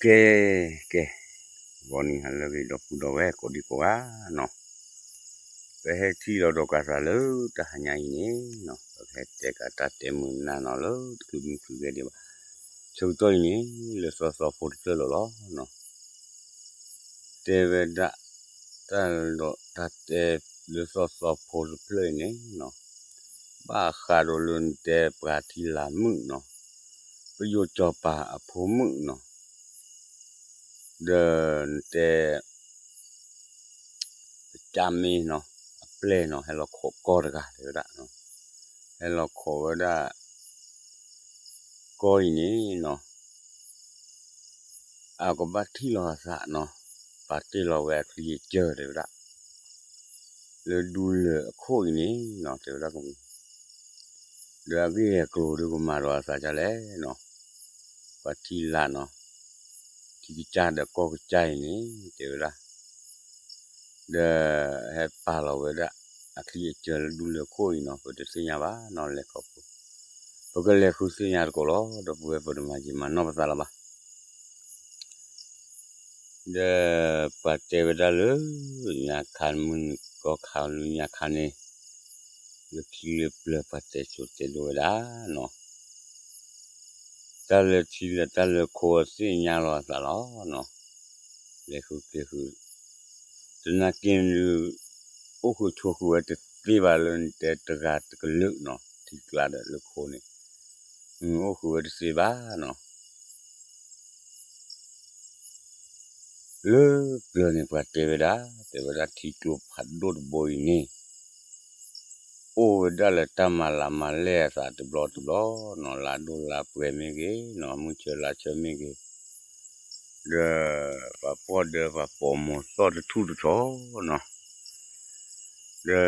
ကဲ ကဲ, ဂီၤနံၤဟါလၢအဂ့ၤ ဒီပုၢ်ဒီဝဲၢ်ကိးဒံကိးဂၤနီၤ, ပဟဲထံၣ်လီၤဒီးကးသးလၢတဟါညါအံၤန့ၣ်နီၤ, ပကဟဲတဲကးတၢ်တဲမုာ်နၢ်နီၤလၢတချုးမုၢ်ချုးဂဲၤဒံးဘၣ်. ဆၢကတီၢ်အံၤန့ၣ် လၢသီသီဖိတဖျၢၣ်လီၤလီၤနီၤ. တဲဝဲဒၣ် တၢ်ဒီးတၢ်တဲလၢသီသီဖိတဖျၢၣ်အံၤန့ၣ်နီၤ, ဘၣ်ဃးဒီးလၢနတဲပှၤထံလာ်မုၣ်နီၤ, ပယိၤစီၤပၤအဖိမုၣ်နီၤ, ဒီးနတဲ ကစၢ်မ့ၢ်နီၤ, အပျဲၢ်နီၤ ဟဲလီၤခိးကီၢ်တဂၤတဲဝဲဒၣ်, ဟဲလီၤခိးဝဲဒၣ် ကီၢ်အံၤန့ၣ်နီၤ, အကဘၣ်ထံၣ်လီၤအသးနီၤ, ပာ်တ့ၢ်လီၤဝဲအချံအစၢၤတဲဝဲဒၣ်, လၢဒူလၢၢ်အခိၣ်အံၤန့ၣ်နီၤ တဲဝဲဒၣ်ကမူ ဒီးအဂ့ၢ်အကျိၤဒုးကမၤဒီးအသးဒ်လဲၣ်နီၤ, ပှၤထံလာ်နီၤ, ထံကစၢ်ဒီးကီၢ်ကစၢ်အံၤန့ၣ် တဲဝဲဒၣ်, ဒီးဟဲပာ်လီၤဝဲဒၣ် အချံအစၢၤလၢဒူလၢၢ်ခိၣ်အံၤနီၤ ပတသ့ၣ်ညါဘၣ်နီၤ လဲၤခီဖျိ, ပကလဲၤဃုသ့ၣ်ညါတကိးလီၤ ဒီပုၢ်ဝဲၢ် ပတမၤယံာ်မၤနီၢ်ပသးလၢၤဘၣ်. ဒီးပှၤတဲဝဲဒၣ်လၢ ညါခါမုၢ်နံၤကီၢ်ခါလၢညါခါန့ၣ်, လၢခံလၢပျၢၤပှၤတဲစိၤတဲဒိဝဲဒၣ်နီၤ, တၢ်လၢထံလၢတၢ်လၢခိအသ့ၣ်ညါလီၤအသးလီၤနီၤ, လဲၤဃုက့ၤဃု, သနာ်က့န့ၣ် အိၣ်ဃုာ်ဆိးဃုာ်ဝဲတသ့ဘၣ်လၢနတဲတဂၤတကလုာ်နီၤ ထံကျါဒီးလၢခိန့ၣ်, အိၣ်ဃုာ်ဝဲတသ့ဘၣ်နီၤ. လၢပျၢၤန့ၣ်ပှၤတဲဝဲဒၣ်, တဲဝဲဒၣ်ထံကျိဖးဒိၣ်တဘိအံၤန့ၣ် အိၣ်ဝဲဒၣ်လၢတၢ်မၤလၤမၤလဲၢ်အသးတဘျီတဘျီနီၤ, လါဒိၣ်လါပှဲၤမ့ၢ်ဂ့ၤနီၤ, မုၢ်ဆၢလါဆၢမ့ၢ်ဂ့ၤ, ဒီးပှၤပီၢ်ဒၢပှၤပိာ်မိၤသီၣ်တထူၣ်တထီနီၤ, ဒီး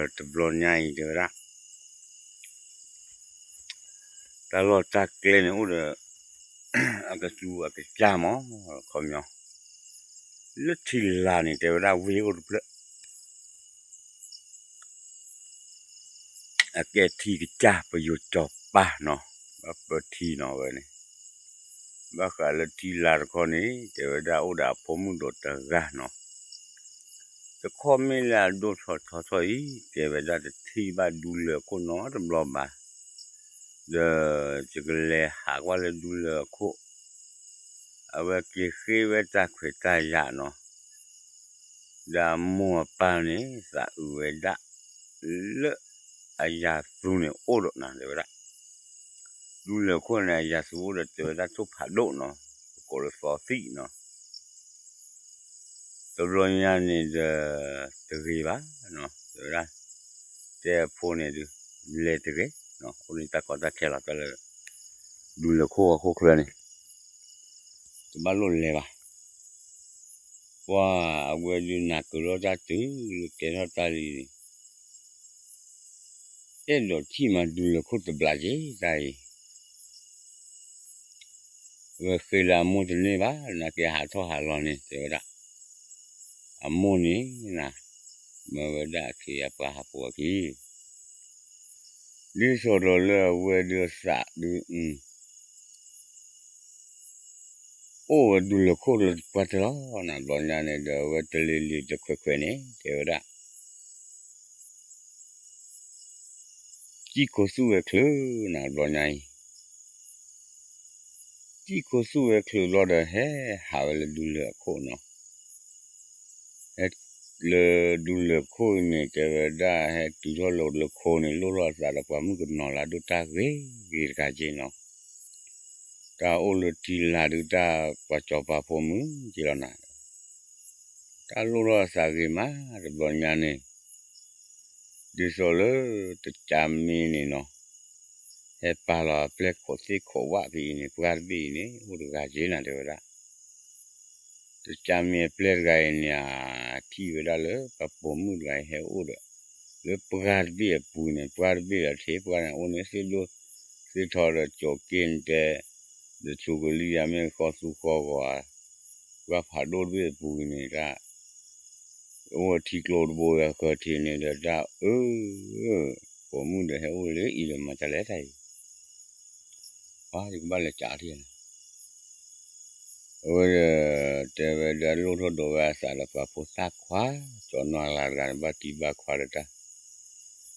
တဘျီညါအံၤတဲဝဲဒၣ် တၢ်လီၢ်တၢ်ကျဲန့ၣ်အိၣ်ဒီး အကစူအကစၢ်မး, ခီပညီ လၢထံလာ်န့ၣ် တဲဝဲဒၣ်ဝ့ၢ်အိၣ်တဖျၢၣ်, အကဲထံကစၢ်ပယိၤစီၤပၤနီၤ, ဘၣ်ပၢထံနီၤဝဲန့ၣ်, ဘၣ်ဃးလၢထံလာ်တခီန့ၣ် တဲဝဲဒၣ်အိၣ်ဒီးအဖိမုၣ်ဒီးတဂၤနီၤ, တခီမ့ၢ်လၢအဒိၣ်ထီၣ်ထီထီၣ်အံၤ တဲဝဲဒၣ်တထံၣ်ဘၣ်ဒူလၢၢ်ခိၣ်နီတဘျီဘၣ်, ဒီးယကလဲၤဟးကွၢ်လၢဒူလၢၢ်ခိၣ်, အဝဲက့ၤဃ့ဝဲတၢ်ခွဲးတၢ်ယာ်နီၤ, ဒီးအမိၢ်အပၢ်န့ၣ် သးအုးဝဲဒၣ် လၢအယၤသူန့ၣ်အိၣ်ဒီးနၤ တဲဝဲဒၣ်, ဒူလၢၢ်ခိၣ်န့ၣ် အယၤသူအိၣ်ဒီးတဲဝဲဒၣ်ထိၣ်ဖးဒိၣ်နီၤ, ပကိးလၢသီသံၣ်နီၤ, တဘျီညါန့ၣ်ဒီး တဂ့ၤဘၣ်နီၤ တဲဝဲဒၣ်, တဲအဖိန့ၣ်ဒုး လဲၤတဂ့ၤနီၤ, အိၣ်န့ၣ်တၢ်ကီတၢ်ခဲလီၤတၢ်လၢ ဒူလၢၢ်ခိၣ်အခိၣ်ချၢန့ၣ် တဘၣ်လိၣ်လဲၤဘၣ်, ပှၤအဝဲဒုးနၢ်ကၢၤထီၣ်တၢ်တုၤလၢကဲထီၣ်တၢ်လံန့ၣ် အဲၣ်ဒိးထံၣ်မးဒူလၢၢ်ခိၣ်တဘျီက့ၤတၢ်အံၤ, အဝဲဃ့လၢအမိၢ်တန့ၢ်ဘၣ်, နာ်က့ဟးထီၣ်ဟးလီၤန့ၣ် တဲဝဲဒၣ်, အမိၢ်န့ၣ်နၤ, မၢဝဲဒၣ်အခ့အပှၤဟးဖိအခံ ဒ်သိးဒီးလၢအဝဲဒုးအသးဒုး အိၣ်ဝဲဒူလၢၢ်ခိၣ်လၢပှၢ်တၢၢ်လီၤနီၤ, ဘျီညါန့ၣ်ဒီးအဝဲတလံၤလံၤတခွဲးခွဲးန့ၣ် တဲဝဲဒၣ် စံၣ်ခိၣ်သူၣ်ဝဲချုးနီၤ, ဘျီညါအံၤ စံၣ်ခိၣ်သူၣ်ဝဲချုးဘျီဒီး ဟဲဟးဝဲလၢဒူလၢၢ်အခိၣ်နီၤ, ဟဲလၢဒူလၢၢ်ခိၣ်အံၤန့ၣ် တဲဝဲဒၣ် ဟဲတုၤထီၣ်လၢလၢခိန့ၣ် လိၣ်ထီၣ်အသးဒီးပှၤမုၣ်ကနီၤလၢဒိၣ်တၢ်ဂ့ၤဂ့ၤတဂၤက့နီၤ, တၢ်အိၣ်လၢထံလာ်ဒုးတၢ်ပှၤစီၤပၤဖိမုၣ်က့လီၤနၤ, တၢ်လိၣ်ထီၣ်အသးဂ့ၤမး တဘျီညါန့ၣ် ဒ်သိးလၢတကးမ့ၢ်န့ၣ်နီၤ, ဟဲပာ်လီၤအပျဲၢ်ခိးသ့ၣ်ခိးဝၣ်ဖဲအံၤန့ၣ် ပှၢ်တဘ့ၣ်အံၤန့ၣ် အိၣ်တဂၤက့နၤ တဲဝဲဒၣ်, တကးမ့ၢ်အပျဲၢ်တဂၤအံၤန့ၣ် ထံၣ်ဝဲဒၣ်လၢပှၤပိာ်မုၣ်တဂၤအံၤဟဲအိၣ်ဒီး လၢပှၢ်တဘ့ၣ်အပူၤန့ၣ် ပှၢ်တဘ့ၣ်ဒီးထံၣ်ပှၢ်န့ၣ် အိၣ်န့ၣ်သ့ၣ်ဒိၣ်သ့ၣ်ထီဒီးကၠီၤက့ၣ်န့ၣ်တဲ ဒီးဆိကလံယါမ့ၢ်ဃီသူဃီဂီၤဧါ, ပှၢ်ဖးဒိၣ်တဘ့ၣ်အပူၤန့ၣ် အိၣ်ဝဲထံကျိတဘိဝဲဃၢၤထံးန့ၣ်ဒီးတၢ်အၢ ပိာ်မုၣ်ဒီးဟဲအိၣ်လၢအံၤဒီးမၤတၢ်လဲၣ်တၢ်အံၤ, ပှၤယကဘၣ်လဲၤကးထံၣ်နၤ, အဝဲဒီး တဲဝဲဒီး အလိၣ်ထီၣ်ဒိးဝဲအသးဒီးပှၤဖိသၣ်ခွါ, ကၠီနီၢ်အလၤတဂၤန့ၣ် ဘၣ်တံၢ်ဘၣ်ခွါဒီးတၢ်,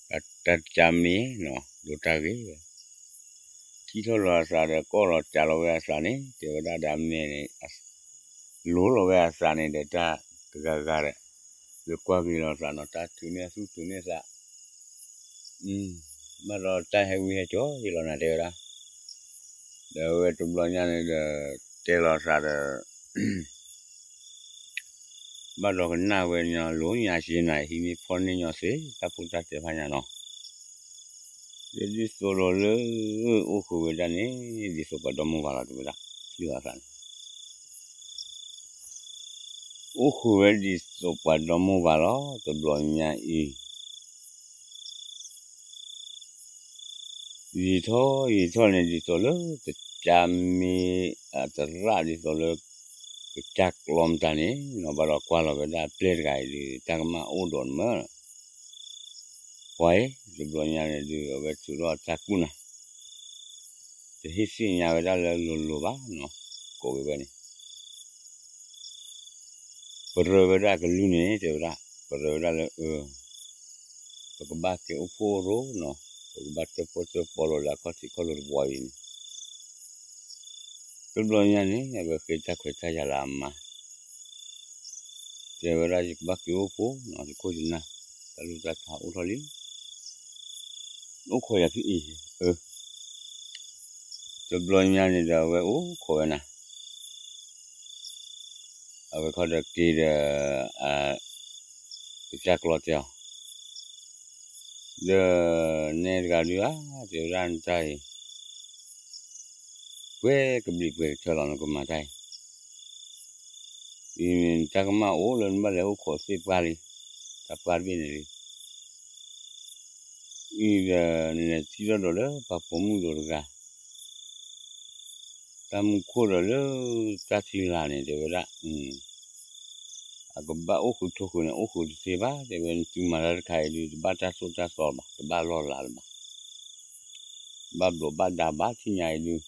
တၢ်တကါမ့ၢ်နီၤ ဒိတၢ်ဂ့ၤဝဲ, ထံၣ်ထီၣ်လီၤအသးဒီး ကိးလီၤကးလီၤဝဲအသးန့ၣ် တဲဝဲဒၣ်ဒီးအမဲာ်န့ၣ် လိၤလီၤဝဲအသးန့ၣ်ဒီးတၢ်တဂၤဂၤဒီး, ဒီးကွၢ်က့ၤလီၤသးနီၤ တၢ်ထုးန့ၢ်အသူၣ်ထုးန့ၢ်အသး ဘၣ်ဒီးတၢ်ဟဲဝံဟဲကၠီယလီၤနၤတဲဝဲဒၣ်, ဒီးအဝဲတဘျီညါန့ၣ်ဒီး တဲလီၤသးဒီး ဘၣ်ဒီးကနၣ်ဝဲညီလိၤညါစ့နၤ ဟံးန့ၢ်ဖီၣ်န့ၢ်ညီစ့ တၢ်ဖိတၢ်တဲဖးညါနီၤ, ဒီးဒ်သိးဒီးလၢ အိၣ်ဃုာ်ဝဲဒၣ်န့ၣ် ဒ်သိးပှၤဒီမိၢ်ပၢ်လီၤတဲဝဲဒၣ်, ထံၣ်လီၤသးန့ၣ် အိၣ်ဃုာ်ဝဲဒ်သိးပှၤဒီမိၢ်ပၢ်လီၤ တဘျီညါအံၤ ယံာ်ထီၣ်ယံာ်ထီၣ်န့ၣ် ဒ်သိးလၢတကါမ့ၢ် အသရၣ်ဒ်သိးလၢ ကစၢ်ကျီမတၤန့ၣ်နီၤ ဘၣ်ဒီးကွၢ်လီၤဝဲဒၣ်အပျဲၢ်တဂၤအံၤဒီး တၢ်ကမၣ်အိၣ်ဒီးနမၢ ပှၤအံၤ တဘျီညါန့ၣ်ဒီး အဝဲထုးထီၣ်အတၢ်ကူၣ်နၤ တဟ့ၣ်သ့ၣ်ညါဝဲဒၣ်လၢလိၤလိၤဘၣ်နီၤ ကိးဝဲဝဲန့ၣ် ပရၢဝဲဒၣ်ကလုၢ်န့ၣ် တဲဝဲဒၣ် ပရၢဝဲဒၣ်လၢအ ပကဘၣ်က့ၤအိၣ်ဖှိၣ်ရိနီၤ ပကဘၣ်တၢၣ်ပီၣ်တၢၣ်ပီလိာ်လၢအခီၣ်ထံးခီၣ်လိၤတဘီအံၤန့ၣ် တဘျီညါန့ၣ် အဝဲဃ့တၢ်ခွဲးတၢ်ယာ်လၢအမါ တဲဝဲဒၣ်ယကဘၣ်က့ၤအိၣ်ဖှိၣ်နီၤ ယခိၣ်ယနၢ် တၢ်လိၣ်တၢ်ထါအိၣ်ထီၣ်လံ အိၣ်ခိးယၤဖဲအံၤ တဘျီညါန့ၣ်ဒီးအဝဲအိၣ်ခိးဝဲနၤ အဝဲခီဒီးက့ၤဒီး ကစၢ်ကျီတဲအီၤ ဒီးနဲတဂၤဒုဧါ တဲဝဲဒၣ်နတၢ်အံၤ ပှဲၤကဘျံးပှဲၤကထၢလီၤ နကမၤတၢ်အံၤ အံၤန့ၣ် တၢ်ကမၣ်အိၣ်လၢနဘၣ်လဲၤအိၣ်ခိးသ့ၣ်ပှၢ်လံ တၢ်ပှၢ်တဘ့ၣ်န့ၣ်လံ အံၤဒီးနလဲၤထံၣ်ထီၣ်ဒီးလၢပှၤပိာ်မုၣ်ဒီးတဂၤ တၢ်မူခိၣ်ဒီးလၢတၢ်ထံလာ်န့ၣ် တဲဝဲဒၣ် အကဘၣ်အိၣ်ဃုာ်ထိၣ်ဃုာ်န့ၣ် အိၣ်ဃုာ်တသ့ဘၣ် တဲဝဲ နသုမၤတၢ်တခါအံၤဒုး တဘၣ်တၢ်သိၣ်တၢ်သီဘၣ် တဘၣ်လီၢ်လၤလၢၤဘၣ် ဘၣ်ဘျိးဘၣ်ဒါဘၣ်ထံၣ်ညါအံၤဒုး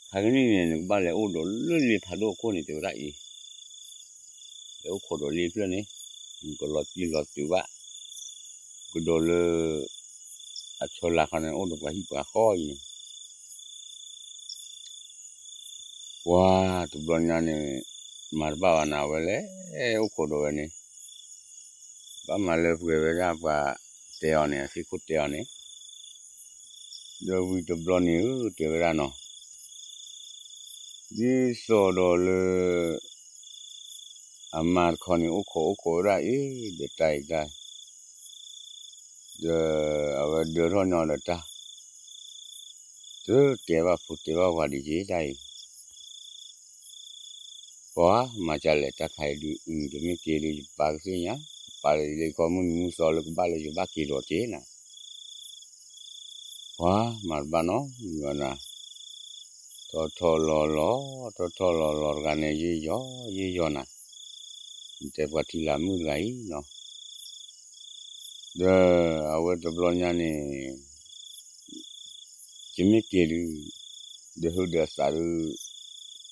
ခါကနံၣ်န့ၣ် နကဘၣ်လဲၤအိၣ်ဒီးလၢလ့ဖးဒိၣ်အခိၣ်န့ၣ် တဲဝဲဒၣ်အံၤ လဲၤအိၣ်ခိးဒီးလ့ဖျၢၣ်န့ၣ် ကလီၤတံၢ်လီၤတုၤဘၣ် ကဒီးလၢ အဆီလာ်ခီန့ၣ် အိၣ်ဒီးပှၤဟံၣ်ပှၤဃီအံၤန့ၣ် ပှၤတဘျီညါန့ၣ် မၤတဘၣ်ဘၣ်နၤ အဝဲလဲၤအိၣ်ခိးဒီးဝဲန့ၣ် ဘၣ်မၤလၢပှဲၤဝဲဒၣ်ပှၤတဲအီၤန့ၣ် အသ့ၣ်ခိၣ်တဲအီၤန့ၣ် ဒီးဝံၤတဘျီန့ၣ်ဧၢ တဲဝဲဒၣ်နီၤ ဒ်သိးဒီးလၢ အမါတခီန့ၣ် အိၣ်ခိးအိၣ်ခိးဝဲဒၣ်အံၤ ဒီးတၢ်အံၤတၢ် ဒီးအဝဲဒၢထီၣ်ညီဒီးတၢ် တတဲဘၣ်ဖိတဲဘၣ်ဝၤဒံးက့ၤတၢ်အံၤ ပှၤမၤကလဲၣ်တၢ်ခါအံၤဒုး တမ့ၢ်က့ၤဒုး ယပၢ်ကသ့ၣ်ညါ ယပၢ်လၢယလၢယခီမုၢ်နံၤမုၢ်သီလၢကဘၣ်လၢယဘၣ်က့ၤဒီးက့ၤနၤ ပှၤမၤတဘၣ်နီၤ မံၤဝဲနၤ ထီၣ်ထီၣ်လီၤလီၤ ထီၣ်ထီၣ်လီၤလီၤတဂၤန့ၣ် ယ့ၢ်ယီၤ ယ့ၢ်ယီၤနၤ နတဲပှၤထံလာ်မုၣ်တဂၤအံၤနီၤ ဒီးအဝဲတဘျီညါန့ၣ် ယမ့ၢ်က့ၤဒုး ဒီးဟုဒီးသးဒုး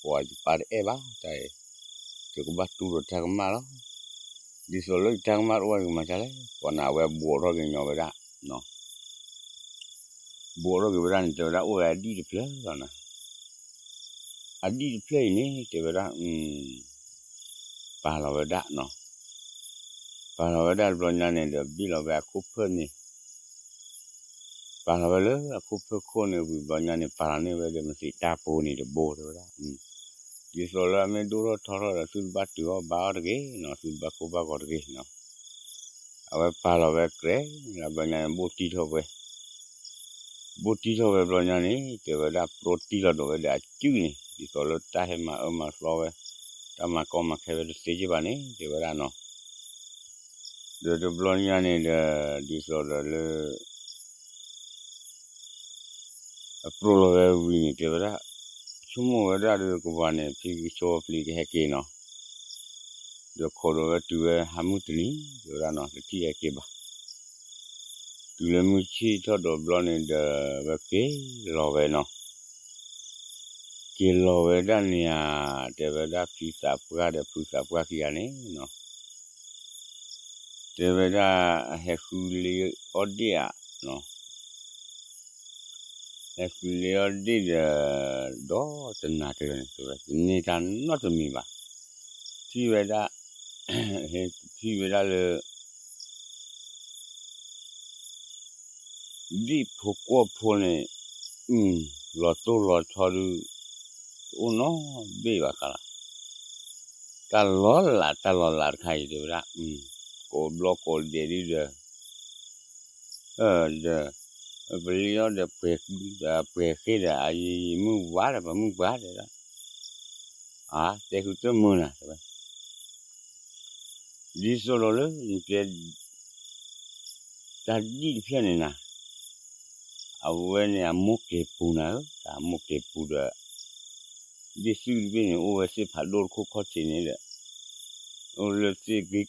ပှၤယပၢ်တအဲၣ်ဘၣ်တၢ်အံၤ ယကဘၣ်တူၢ်ဒီးတၢ်ကမၣ်လီၤ ဒ်သိးလၢယတၢ်ကမၣ်တအိၣ်ယကမၤတၢ်လဲၣ် ပှၤနၤအဝဲဘှီးထီၣ်က့ၤညီဝဲဒၣ် ဘှီးထီၣ်က့ၤဝဲဒၣ်န့ၣ် တဲဝဲဒၣ်အိၣ်ဝဲအဒံၣ်တဖျၢၣ်လီၤနၤ အဒံၣ်တဖျၢၣ်အံၤန့ၣ် တဲဝဲဒၣ် ပာ်လီၤဝဲဒၣ်နီၤ ပာ်လီၤဝဲဒၣ်တဘျီညါန့ၣ်ဒီး ဘ့ၣ်လီၤဝဲအခိၣ်ဖၢၣ်န့ၣ် ပာ်လီၤဝဲလၢအခိၣ်ဖၢၣ်ခိၣ်န့ၣ် ဝံၤဘျီညါန့ၣ် ပာ်လီၤန့ၢ်ဝဲဒီးမသံးတၢ်ပူၤန့ၣ်တဘိ တဲဝဲဒၣ် ဒ်သိးလၢအမ့ၢ်ဒိၣ်ထီၣ်ထီထီၣ်ဒီး သုတဘၣ်တုၤအီၣ်ဘါအီၣ်တဂ့ၤနီၤ သုတဘၣ်ကိၢ်ဘၣ်ဂီၤတဂ့ၤနီၤ အဝဲပာ်လီၤဝဲကြဲး လၢဘျီညါန့ၣ် ဘိၣ်တံၢ်ထီၣ်ဝဲ ဘိၣ်တံၢ်ထီၣ်ဝဲဘျီညါန့ၣ် တဲဝဲဒၣ် ပျိတံၢ်လီၤဒီးဝဲဒီးအစုန့ၣ် ဒ်သိးလၢတၢ်ဟဲမၤအၢမၤသီဝဲ တၢ်မၤကီမၤခဲဝဲတသ့က့ဘၣ်န့ၣ် တဲဝဲဒၣ်နီၤ ဒီးတဘျီညါန့ၣ်ဒီး ဒ်သိးဒီးလၢ အပျိလီၤဝဲဝံၤန့ၣ် တဲဝဲဒၣ် ဆိကမိၣ်ဝဲဒၣ်ဒီးကဝၤန့ၣ် ဖံကဆီပျံၤကဟဲက့ၤနီၤ ဒီးခိးဒီးဝဲတုၤဝဲဟးမုၢ်တနံၤ တဲဝဲဒၣ်နီၤ တထံၣ်ဟဲက့ၤဘၣ် တုၤလၢမုၢ်ဆ့ၣ်ထီၣ်ဒီးဘျီန့ၣ်ဒီး ဝဲက့ၤလီၤဝဲနီၤ ဟဲက့ၤလီၤဝဲဒၣ်န့ၣ်ဧါ, တဲဝဲဒၣ်ဖံသးပှၢ်ဒီးဖုသးပှၢ်ခံဂၤန့ၣ်နီၤ, တဲဝဲဒၣ် ဟဲဃုလ့အီၣ်ဒ့ၣ်ဧါနီၤ, ဟဲဃုလ့အီၣ်ဒ့ၣ်ဒီး ဒီးတနၤကျၢၤန့ၣ် တဲဝဲ တန့ၢ်တၢ်နီတမံၤဘၣ်, ထံၣ်ဝဲဒၣ် ထံၣ်ဝဲဒၣ်လၢ ဒ့ၣ်ဖိကွီၢ်ဖိန့ၣ် လီၤတိၢ်လီၤဆီဒုး တအိၣ်နီတဘ့ၣ်ဘၣ်ဃးလီၤ. တၢ်လီၤလး တၢ်လီၤလးတခါအံၤ တဲဝဲဒၣ် ကိးဘျီကိးဒဲးဒုးဒီး ဒီး ပလံအီၣ်ဒီး ပှဲၤဃ့ဒီး အယံၤယံၤမုၢ်ဝါဒီး ပှၤမုၢ်ပှၢ်တဲဒၣ် အါ တဲဃုတမုာ်နၤ တဲဝဲ ဒ်သိးဒီးလၢနတဲ တၢ်ဒ်တဖျၢၣ်န့ၣ်နၤ, အဝဲန့ၣ်အမိၢ်ကဲၤပူၤနၤဧၢ, တၢ်အမိၢ်ကဲၤပူၤဒီး ဒ့ၣ်သုတဘ့ၣ်န့ၣ် အိၣ်ဝဲသ့ၣ်ဖးဒိၣ်တခိၣ်ခီၣ်ထံးန့ၣ်ဒီး အိၣ်လၢသ့ၣ်က့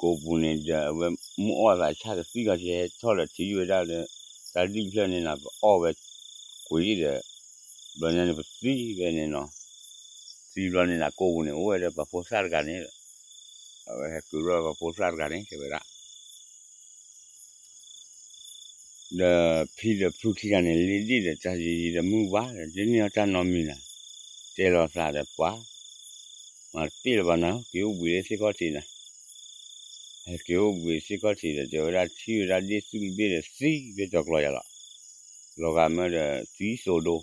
ကိးပူၤန့ၣ်ဒီး အဝဲမုၢ်အီၣ်သးဆၣ်ကသံၣ်ခီၣ်ထံး ဟဲထီၣ်ဒီးထံၣ်ဝဲဒၣ်လၢ တၢ်ဒ်တဖျၢၣ်န့ၣ်နၤ ပအီၣ်ဝဲကွံာ်ဒီး ဘျီညါန့ၣ် ပသံဝဲန့ၣ်နီၤ, သံဘျီန့ၣ်နၤ ကိးပူၤန့ၣ် အိၣ်ဝဲဒီးပှၤဖိသၣ်တဂၤန့ၣ်ဒီး အဝဲဟဲကုးထီၣ်ပှၤဖိသၣ်တဂၤန့ၣ် တဲဝဲဒၣ် ဒီးဖံဒီးဖုခံဂၤန့ၣ် လ့ဒ့ၣ်ဒီးတၢ်ယံၤယံၤဒီးမုၢ်ဝါဒီး ဒ်န့ၣ်အတၢ်နီတမံၤနၤ, တဲလီၤသးဒီးပှၤ မၤတပ့ၢ်လၢၤဘၣ်နၤ က့ၤအိၣ်ဘှံးလၢသ့ၣ်ခီၣ်ထံးနၤ, ဟဲက့ၤအိၣ်ဘှံးသ့ၣ်ခီၣ်ထံးဒီး တဲဝဲဒၣ်ထံၣ်ဝဲဒၣ်ဒ့ၣ်သုတဘ့ၣ်ဒီးသံဝဲကၠီၤကျီၤယၤလီၤ, လီၤဂာ်မၢဒီးသံစိၤဒိ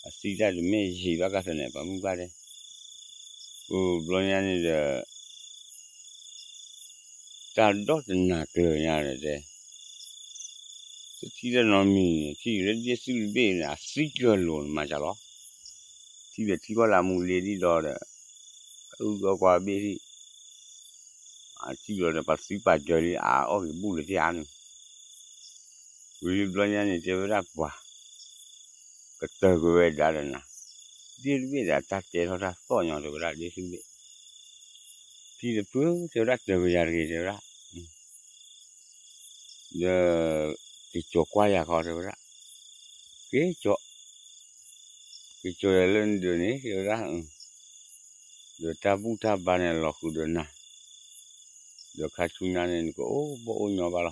အသံတၢ်တမ့ၢ်ယံာ်ဘၣ်ကသနၢၣ် ပှၤမုၢ်ပှၢ်တဲ, အိၣ်ဘျီညါန့ၣ်ဒီး တၢ်ဒီတနၤကျၢၤညါဒီးတဲ, တထံၣ်တၢ်နီတမံၤန့ၣ် ထံၣ်လၢဒ့ၣ်သုတဘ့ၣ်န့ၣ် အသံကၢၢ်လိာ်နမၤစၢၤလီၤ, ထံၣ်ဒီးထံၣ်ကီၢ်လၢအမူလ့ဒ်ဒီးဒီး အုၣ်ကီၢ်ကွၢ်ဘ့ၣ်ထံၣ် အထံၣ်ဘျီဒီးပှၤသံပာ်စၢၤလံ အအီၣ်က့ၤဘူၣ်လၢထံၣ်အါန့ၣ် ဝံၤဘျီညါန့ၣ် တဲဝဲဒၣ်ပှၤ ကတၢၢ်ကွံာ်ဝဲဒၣ်ဒီးနၤ, ဒ့ၣ်တဘ့ၣ်ဒီးတၢ်တဲထီၣ်တၢ်သီၣ်ညီ တဲဝဲဒၣ်ဒ့ၣ်သုတဘ့ၣ်, ဖံဒီးဖု တဲဝဲဒၣ်တၢၢ်ကွံာ်ယၤတဂ့ၤ တဲဝဲဒၣ်, ဒီး က့ၤကၠီၤကွၢ်ယၤခီ တဲဝဲဒၣ်, က့ၤကၠီၤ က့ၤကၠီၤယၤလၢနဒၢးန့ၣ် တဲဝဲဒၣ်, ဒီးတၢ်ဘူၣ်တၢ်ဘါန့ၣ်လီၤဃုာ်ဒီးနၤ, ဒီးခါဆူညါန့ၣ် နကအိၣ်ဘီၣ်အိၣ်ညီဘၣ်လီၤ,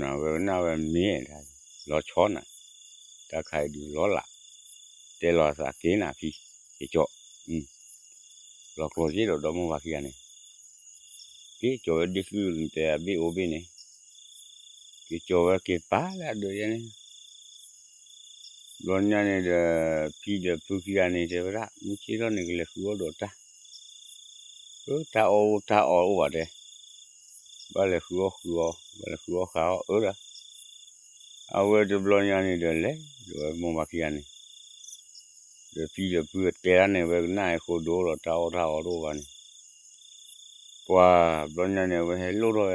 နဝဲကနၣ်ဝဲမ့ၢ်ဒၣ် လီၤဆီနၤ, တၢ်ခါအံၤဒုးလီၤလး, တဲလီၤသးက့ၤနၤဖံ, က့ၤကၠီၤ, လီၤကျိၤက့ၤဒီးဒီမါဝၤခံဂၤန့ၣ် က့ၤကၠီၤဝဲဒ့ၣ်သုတဲအဘ့ၣ်အိၣ်ဘ့ၣ်န့ၣ်, က့ၤကၠီၤဝဲက့ၤပာ်လၢအဒၢးယဲန့ၣ်, ဘျီညါန့ၣ်ဒီး ဖံဒီးဖုခံဂၤန့ၣ် တဲဝဲဒၣ် မုၢ်ဆ့ၣ်ထီၣ်န့ၣ် ကလဲၤဃုအီၣ်ဒီးတၢ်, အတၢ်အီၣ်တၢ်အီအိၣ်ဘၣ်တဲ, ဘၣ်လဲၤဃုအီၣ်ဃုအီ, ဘၣ်လဲၤဃုအီၣ်ဃုအီအၢဒီး, အဝဲတဘျီညါန့ၣ်ဒီးလဲၤဒီးဝဲမိၢ်ပှၢ်ခံဂၤန့ၣ် ဒီးဖံဒီးဖုတဲဒၣ်န့ၣ် ဝဲကနၣ်အဃိဒိလီၤတၢ်အီၣ်တၢ်အီတအိၣ်ဘၣ်န့ၣ်, ပှၤဘျီညါန့ၣ် အဝဲဟဲလိၣ်ထီၣ်ဝဲသး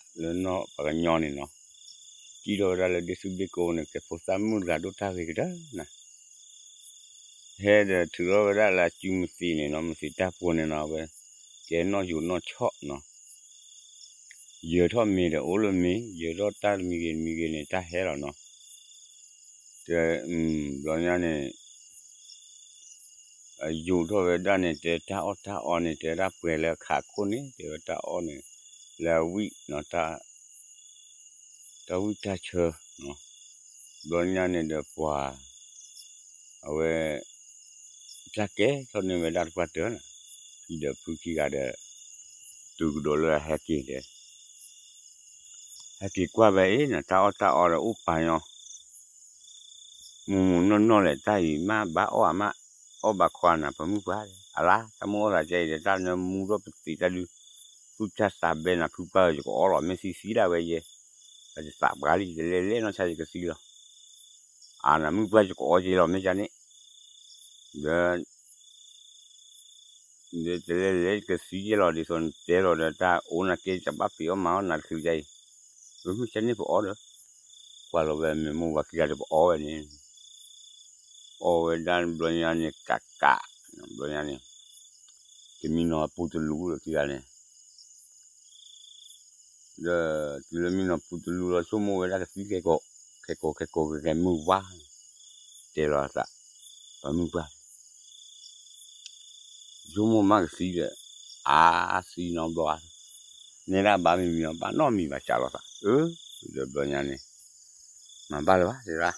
လၢနီၢ်ပှၤကညီန့ၣ်နီၤ, ထံၣ်ထီၣ်ဝဲဒၣ်လၢဒ့ၣ်သုဘ့ၣ်ကိန့ၣ် ကဲဖိသၣ်မုၣ်တဂၤဒိၣ်တၢ်ဂ့ၤကတၢၢ်နၤ, ဟဲဒီးထုးထီၣ်ဝဲဒၣ်လၢအစုမသံးန့ၣ်နီၤ, မသံးတၢ်ဖိန့ၣ်နီၤ, အဝဲကဲနီၢ်ယိာ်နီၢ်ဆီၣ်နီၤ ယၢၤထီၣ်မ့ၤဒီးအိၣ်လၢမ့ၤ, ယၢၤထီၣ်တၢ်တမံၤဂ့ၤတမံၤဂ့ၤန့ၣ် တၢ်ဟဲလီၤနီၤ, တဲ, ဘျီညါန့ၣ် အယိာ်ထီၣ်ဝဲဒၣ်န့ၣ် တဲတၢ်အီၣ်တၢ်အီန့ၣ် တဲဝဲဒၣ်ပှဲၤလၢအခးခိၣ်န့ၣ် တဲဝဲတၢ်အီၣ်န့ၣ် လၢအဝံၣ်နီၤ, တၢ်ဝံၣ်တၢ်ဆၢ, ဘျီညါန့ၣ်ဒီးပှၤ အဝဲ တၢ်ကဲထီၣ်န့ၢ်ဝဲဒၣ်တပှၢ်တၢၢ်နၤ, ဖံဒီးဖုခံဂၤဒီး တုၤကဒီးလၢအဟဲက့ၤဒီး ဟဲက့ၤကွၢ်ဝဲအံၤနၤ, တၢ်အီၣ်တၢ်အီဒီးအိၣ်ပာ်ညီ မုၢ်မုၢ်နီၢ်နီၢ်လဲၣ်, တၢ်အံၤမ့ၢ်ဘၣ်အီၣ်အမး, အီၣ်ဘၣ်ခွါနၤ ပမုၢ်ပှၢ်, အလါ တၢ်မ့ၢ်အီၣ်သးကဲအံၤဒီး တၢ်နၢမူထီၣ်ပသံးတၢ်ဒုး, သူၣ်တၢ်သးဘဲနၤ ဖုပှၢ်ဧၢ, ယကအီလီၤ မ့ၢ်သံသံဒၣ်ဝဲယဲ, တၢ်ယသးပှၢ်လံ ယတလဲၤလဲၣ်နီၢ်ဆါ ယကသံလီၤ, အါနၤ မုၢ်ပှၢ် ယကအီက့ၤလီၤ မ့ၢ်ကန့ၣ်, ဒီး ဒီးတလဲၤလဲၤကသံယဲလီၤ ဒ်သိးနတဲလီၤဒီး တၢ်အိၣ်နၤကဲ တဘၣ်ပျံၤအီၣ်မၤအီၣ်နၤတချုးယါအံၤ, မုၢ်ဆါန့ၣ်ပအီၣ်ဒီး, ကွၢ်လီၤဝဲမ့ၢ်မိၢ်ဝၤခံဂၤဒီးပအီၣ်ဝဲန့ၣ်, အီၣ်ဝဲဒၣ်ဘျီညါန့ၣ် ကးကး, ဘျီညါန့ၣ် တမံနီၤပူတလူဒီးခံဂၤန့ၣ် ဒီးတုၤလၢမံနီၤပူတလူလီၤ ဆိကမိၣ်ဝဲဒၣ်ကသံခဲကိာ်, ခဲကိာ်ခဲကိာ်ကဲမုၢ်ဝါ, တဲလီၤသး, ပှၤမုၣ်ပှၢ် ဆိကမိၣ်မးကသံဒီး, အါသံနီတဘျီဧါ, နဲဒၣ်ဘၣ်မံၤမံၤနီၤ ဘၣ်နီတမံၤဘၣ်စးလီၤသး, အၢ, ဒီးဘျီညါန့ၣ် မၤဘၣ်လၢၤဘၣ် တဲဒၣ်,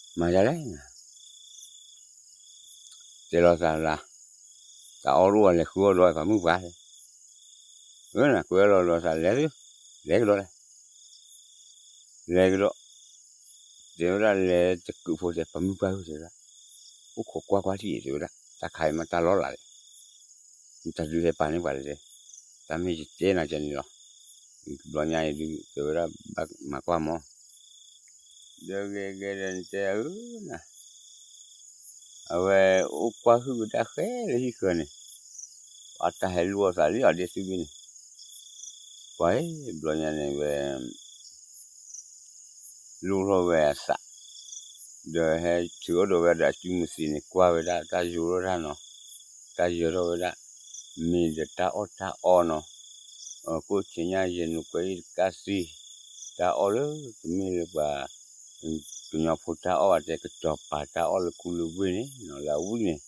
မၤယၤလဲၣ်, တဲလီၤသးလၢ တၢ်အီၣ်တအိၣ် လဲၤဃုအီၣ်ဒီးပှၤမုၣ်ပှၢ်, အၢ နကွဲလီၤဒီးသးလဲၤသု, လဲၤကဒီးလဲၣ်, လဲၤကဒီး, တဲဝဲဒၣ်လဲၤတကုးဖိတဲ ပှၤမုၣ်ပှၢ်ဧၢ တဲဝဲဒၣ်, အိၣ်ခိးကွၢ်ကွၢ်ထံၣ် တဲဝဲဒၣ်, တၢ်ခါအံၤမ့ၢ်တၢ်လီၢ်လၤလဲၣ်, နတၢ်ဒုးဟဲပာ်န့ၢ်ပှၤလဲၣ်တဲ, တၢ်မ့ၢ်ယတဲနၤကန့ၣ်လီၤ, ဘျီညါအံၤဒုး တဲဝဲဒၣ် ဘၣ်မၤကွၢ်မီၢ် ဒီးဂဲၤဂဲၤဒီးနတဲအၢနၤ, အဝဲအိၣ်ကွၢ်ဟုၣ်ကဒါဃဲလၢဟံၣ်ဃၢၤန့ၣ်, ပှၤတၢ်ဟဲလူၤအီၣ်သးလံအီၤဒ့သုဘ့ၣ်န့ၣ်, ပှၤဘျီညါန့ၣ်ဝဲ လူၤထီၣ်ဝဲအသး, ဒီးဟဲထုးအီၣ်ဒီးဝဲဒၣ်စုမုၢ်သံးန့ၣ် ကွၢ်ဝဲဒၣ်တၢ်ယိးထီၣ်တၢ်နီၤ, တၢ်ယၢၤထီၣ်ဝဲဒၣ်, မ့ၢ်ဒီးတၢ်အီၣ်တၢ်အီနီၤ, ကိၣ်ဆ့ညါယဲၢ်နုာ်ကွဲးအံၤတကးသံ, တၢ်အီၣ်လၢတမ့ၢ်လၢပှၤ ကညီဖိတၢ်အီၣ်ဘၣ်တဲ ကစီၤပၤတၢ်အီၣ်လၢခူလၢဝ့ၢ်န့ၣ်နီၤ လၢအဝံၣ်န့ၣ်,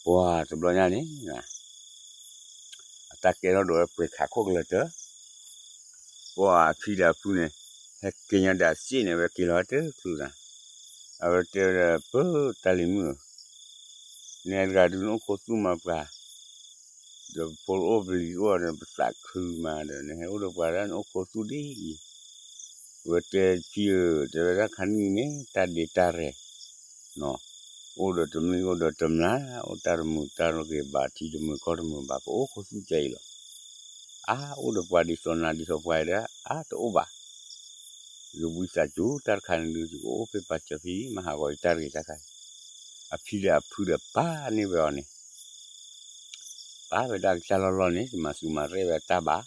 ပှၤတဘျီညါန့ၣ် အတၢ်ကဲထီၣ်ဒိးဝဲပှဲၤခးခိၣ်ကလၢၤတၢၢ်, ပှၤအဖံဒီးအဖုန့ၣ် ဟဲက့ၤညါဒၣ်စ့ၣ်န့ၣ် အဝဲက့ၤလီၤတချုးနၤ, အဝဲတဲဝဲဒၣ် ပၢ်တၢ်လံၤမုၣ်ဧၢ, နဟဲတဂၤဒုးနအိၣ်ခိးသူၣ်မၤပှၤ ဒီးပဖိအိၣ်ပလံၤအိၣ်ဒီး ပသးခုမးဒီး နဟဲအိၣ်ဒီးပှၤဒၣ်နအိၣ်ခိးသူၣ်ဒ်အံၤ, ဝဲတဲဖံဧၢ တဲဝဲဒၣ်ခါနံၣ်န့ၣ် တၢ်ဒ့တၢ်ရဲၣ် အိၣ်ဒီးတမှံၤအိၣ်ဒီးတမျၢ် အိၣ်တၢ်တမုာ်တၢ်ဂ့ၤဘၣ် ထံတမုာ်ကီၢ်တမုာ်ဘၣ် ပအိၣ်ခိးသူၣ်ကဲအံၤလီၤ. အါ အိၣ်ဒီးပှၤဒ်သိးနၤဒ်သိးပှၤအံၤဒီး အါတအိၣ်ဘၣ် ယဝံသးစူၤ တၢ်တခါန့ၣ်ဒုး ယကအိၣ်ဖဲပာ်စၢၤဖံ မၤဟးဂီၤယတၢ်တဂ့ၤတၢ်ခါအံၤ, အဖံဒီးအဖုဒီးပာ်န့ၢ်ဝဲအီၤန့ၣ်, ပာ်ဝဲဒၣ်ကစၢ်လီၢ်လီၢ်န့ၣ် တမၤသူမၤရဲၣ်ဝဲတၢ်ဘၣ်.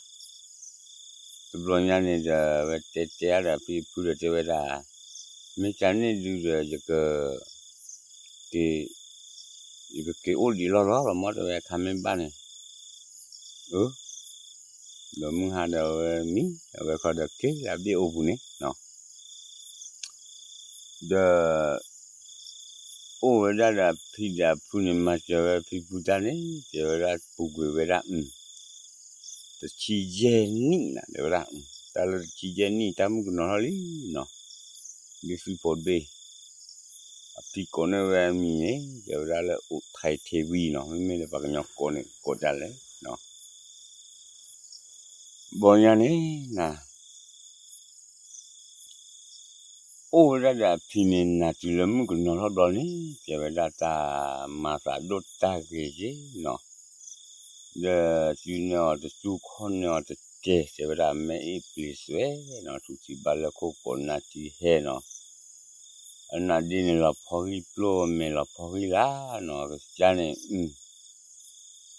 တဘျီညါန့ၣ်ဒီး ဝဲတဲတဲအါဒီးဖံဖုဒီးတဲဝဲဒၣ်, မ့ၢ်တၢ်န့ၣ်ဒုးဒီး ယက က့ၤ ယကက့ၤအိၣ်ဒံးလီၢ်လီၢ်လီၤမ့ၢ် တဲဝဲခါမ့ၢ်ဘၣ်န့ၣ်, အၢ ဒီးမုၢ်ဟါဒီးအဝဲမံ အဝဲခီဒီးက့ၤလၢအဘ့ၣ်အိၣ်ပူၤန့ၣ်နီၤ, ဒီး အိၣ်ဝဲဒၣ်ဒီးအဖံဒီးအဖုန့ၣ် မၤစၢၤဝဲဖံဖုတၢ်န့ၣ် တဲဝဲဒၣ်ပူၤကွံာ်ဝဲဒၣ် တဆံယဲၢ်နံၣ်နၤ တဲဝဲဒၣ်, တၢ်လၢတဆံယဲၢ်နံၣ် တၢ်မုၣ်ကနီၤထီၣ်လံနီၤ, ဒ်သုဖိတဘ့ၣ် အဖံကိးန့ၢ်ဝဲအမံၤန့ၣ် တဲဝဲဒၣ်လၢအိၣ်ထဲထဲဝံၤနီၤ, မ့မ့ၢ်လၢပှၤကညီကိးန့ၣ် ကိးဒ်လဲၣ်နီၤ, ဘျီညါန့ၣ်နၤ အိၣ်ဝဲဒၣ်ဒီးအဖံန့ၣ် နၤတုၤလၢမုၣ်ကနီၤထီၣ်ဘျီန့ၣ် တဲဝဲဒၣ်တၢ်မၤသးဒိၣ်တၢ်ဂ့ၤက့နီၤ, ဒီးစုန့ၢ်အီၤတစူၢ်ခီၣ်န့ၢ်အီၤတကဲ တဲဝဲဒၣ် မ့ၢ်အ့ၣ်ပျံၤသွဲနီၤ ထူၣ်ထံဘၣ်လၢခိၣ်ကိးနၢ်ထံဟဲနီၤ, အနၢ်ဒ့န့ၣ်လီၤဖီဂံၢ် ပျိၢ်မဲာ်လီၤဖီဂံၢ်လၢ်နီၤ ကစၢ်န့ၣ်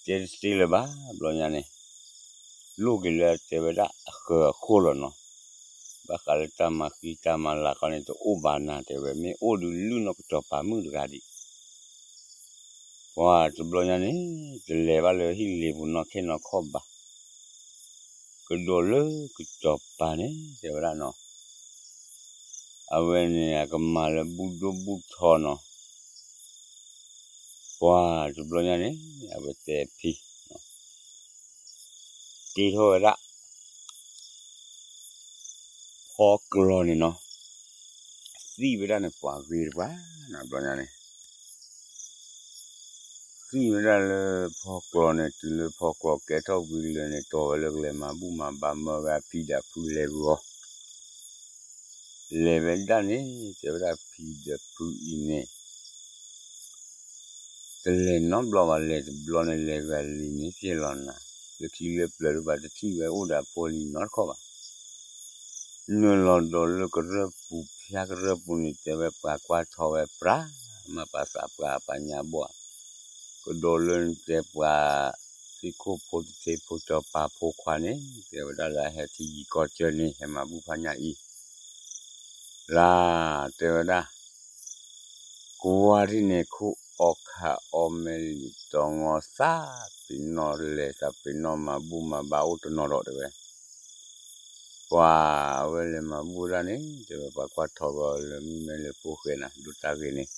တဲတသ့လၢၤဘၣ် ဘျီညါန့ၣ်, လိၣ်က့ၤလၢတဲဝဲဒၣ်အဃၢၤအဃိၣ်လီၤနီၤ, ဘၣ်ဃးလၢတၢ်မၤဃံတၢ်မၤလၤခီန့ၣ် တအိၣ်ဘၣ်နၤတဲဝဲ မ့ၢ်အိၣ်ဒုးလုၢ်နီၢ်ကစီၤပၤမုၣ်တဂၤဒံး, ပှၤတဘျီညါန့ၣ် တလဲၤဘၣ်လၢဟံၣ်လ့ပူၤနီၢ်ခဲနီၢ်ခီၣ်ဘၣ်, ကဒီးလၢကစီၤပၤန့ၣ် တဲဝဲဒၣ်နီၤ အဝဲန့ၣ် အကမၤလၢဘူၣ်ဒိၣ်ဘူၣ်ထီနီၤ, ပှၤတဘျီညါန့ၣ် အဝဲတဲဖံ တ့ထီၣ်ဝဲဒၣ် ဖီကျီၤန့ၣ်နီၤ, သံဝဲဒၣ်န့ၣ် ပှၤဂ့ၤတပှၤနီၤ ဘျီညါန့ၣ် သံဝဲဒၣ်လၢဖီကျီၤန့ၣ် တုၤလၢဖီကျီၤကဲထီၣ်ဝံၤလၢာ်န့ၣ် တီၢ်ဝဲလၢကလဲၤမၤဘူၣ်မၤဘါမၢဝဲအဖံဒီးအဖုလဲၤဂီၤ, လဲၤဝဲဒၣ်န့ၣ် တဲဝဲဒၣ်ဖံဒီးဖုအံၤန့ၣ် တလဲၤနီတဘျီဘၣ် လဲၤတဘျီန့ၣ် လဲၤဂၤလံန့ၣ် ကဲလီၤနၤ, လၢခံလၢပျၢၤတဘၣ် တထံၣ်ဝဲအိၣ်ဒီးအဖိအလံၤနီတခီဘၣ် နုာ်လီၤဒီးလၢကရၢၢ်ပူၤ ဖၠါကရၢၢ်ပူၤန့ၣ် တဲဝဲပှၤကွၢ်ထီၣ်ဝဲပြး မၤပာ်သးပှၤပှၤညါဘီၣ်, ကဒီးလၢနတဲပှၤ သ့ၣ်ခိၣ်ဖိတထ့ဖိစီၤပၤဖိခွါန့ၣ် တဲဝဲဒၣ်လၢအဟဲထံယံၤကီၢ်ကၢၢ်န့ၣ် ဟဲမၤဘူၣ်ဖးညၣ်အံၤ လၢ တဲဝဲဒၣ် ကွၢ်ထံၣ်န့ၣ်ခိၣ်အီၣ်ခးအီၣ်မဲာ်လံာ်တီၤငီၤသး ပ့ၤနီၣ်လဲၤသး ပ့ၤနီၣ်မၤဘူၣ်မၤဘါအိၣ်တနီၤဒီးတဲဝဲ, ပ ပှၤအဝဲလဲၤမၤဘူၣ်ဝဲဒၣ်န့ၣ် တဲဝဲပှၤကွၢ်ထီၣ်ဝဲအီၤလၢမုၢ်မဲလၢဖိဃဲနၤ ဒိၣ်တၢ်ဂ့ၤန့ၣ်,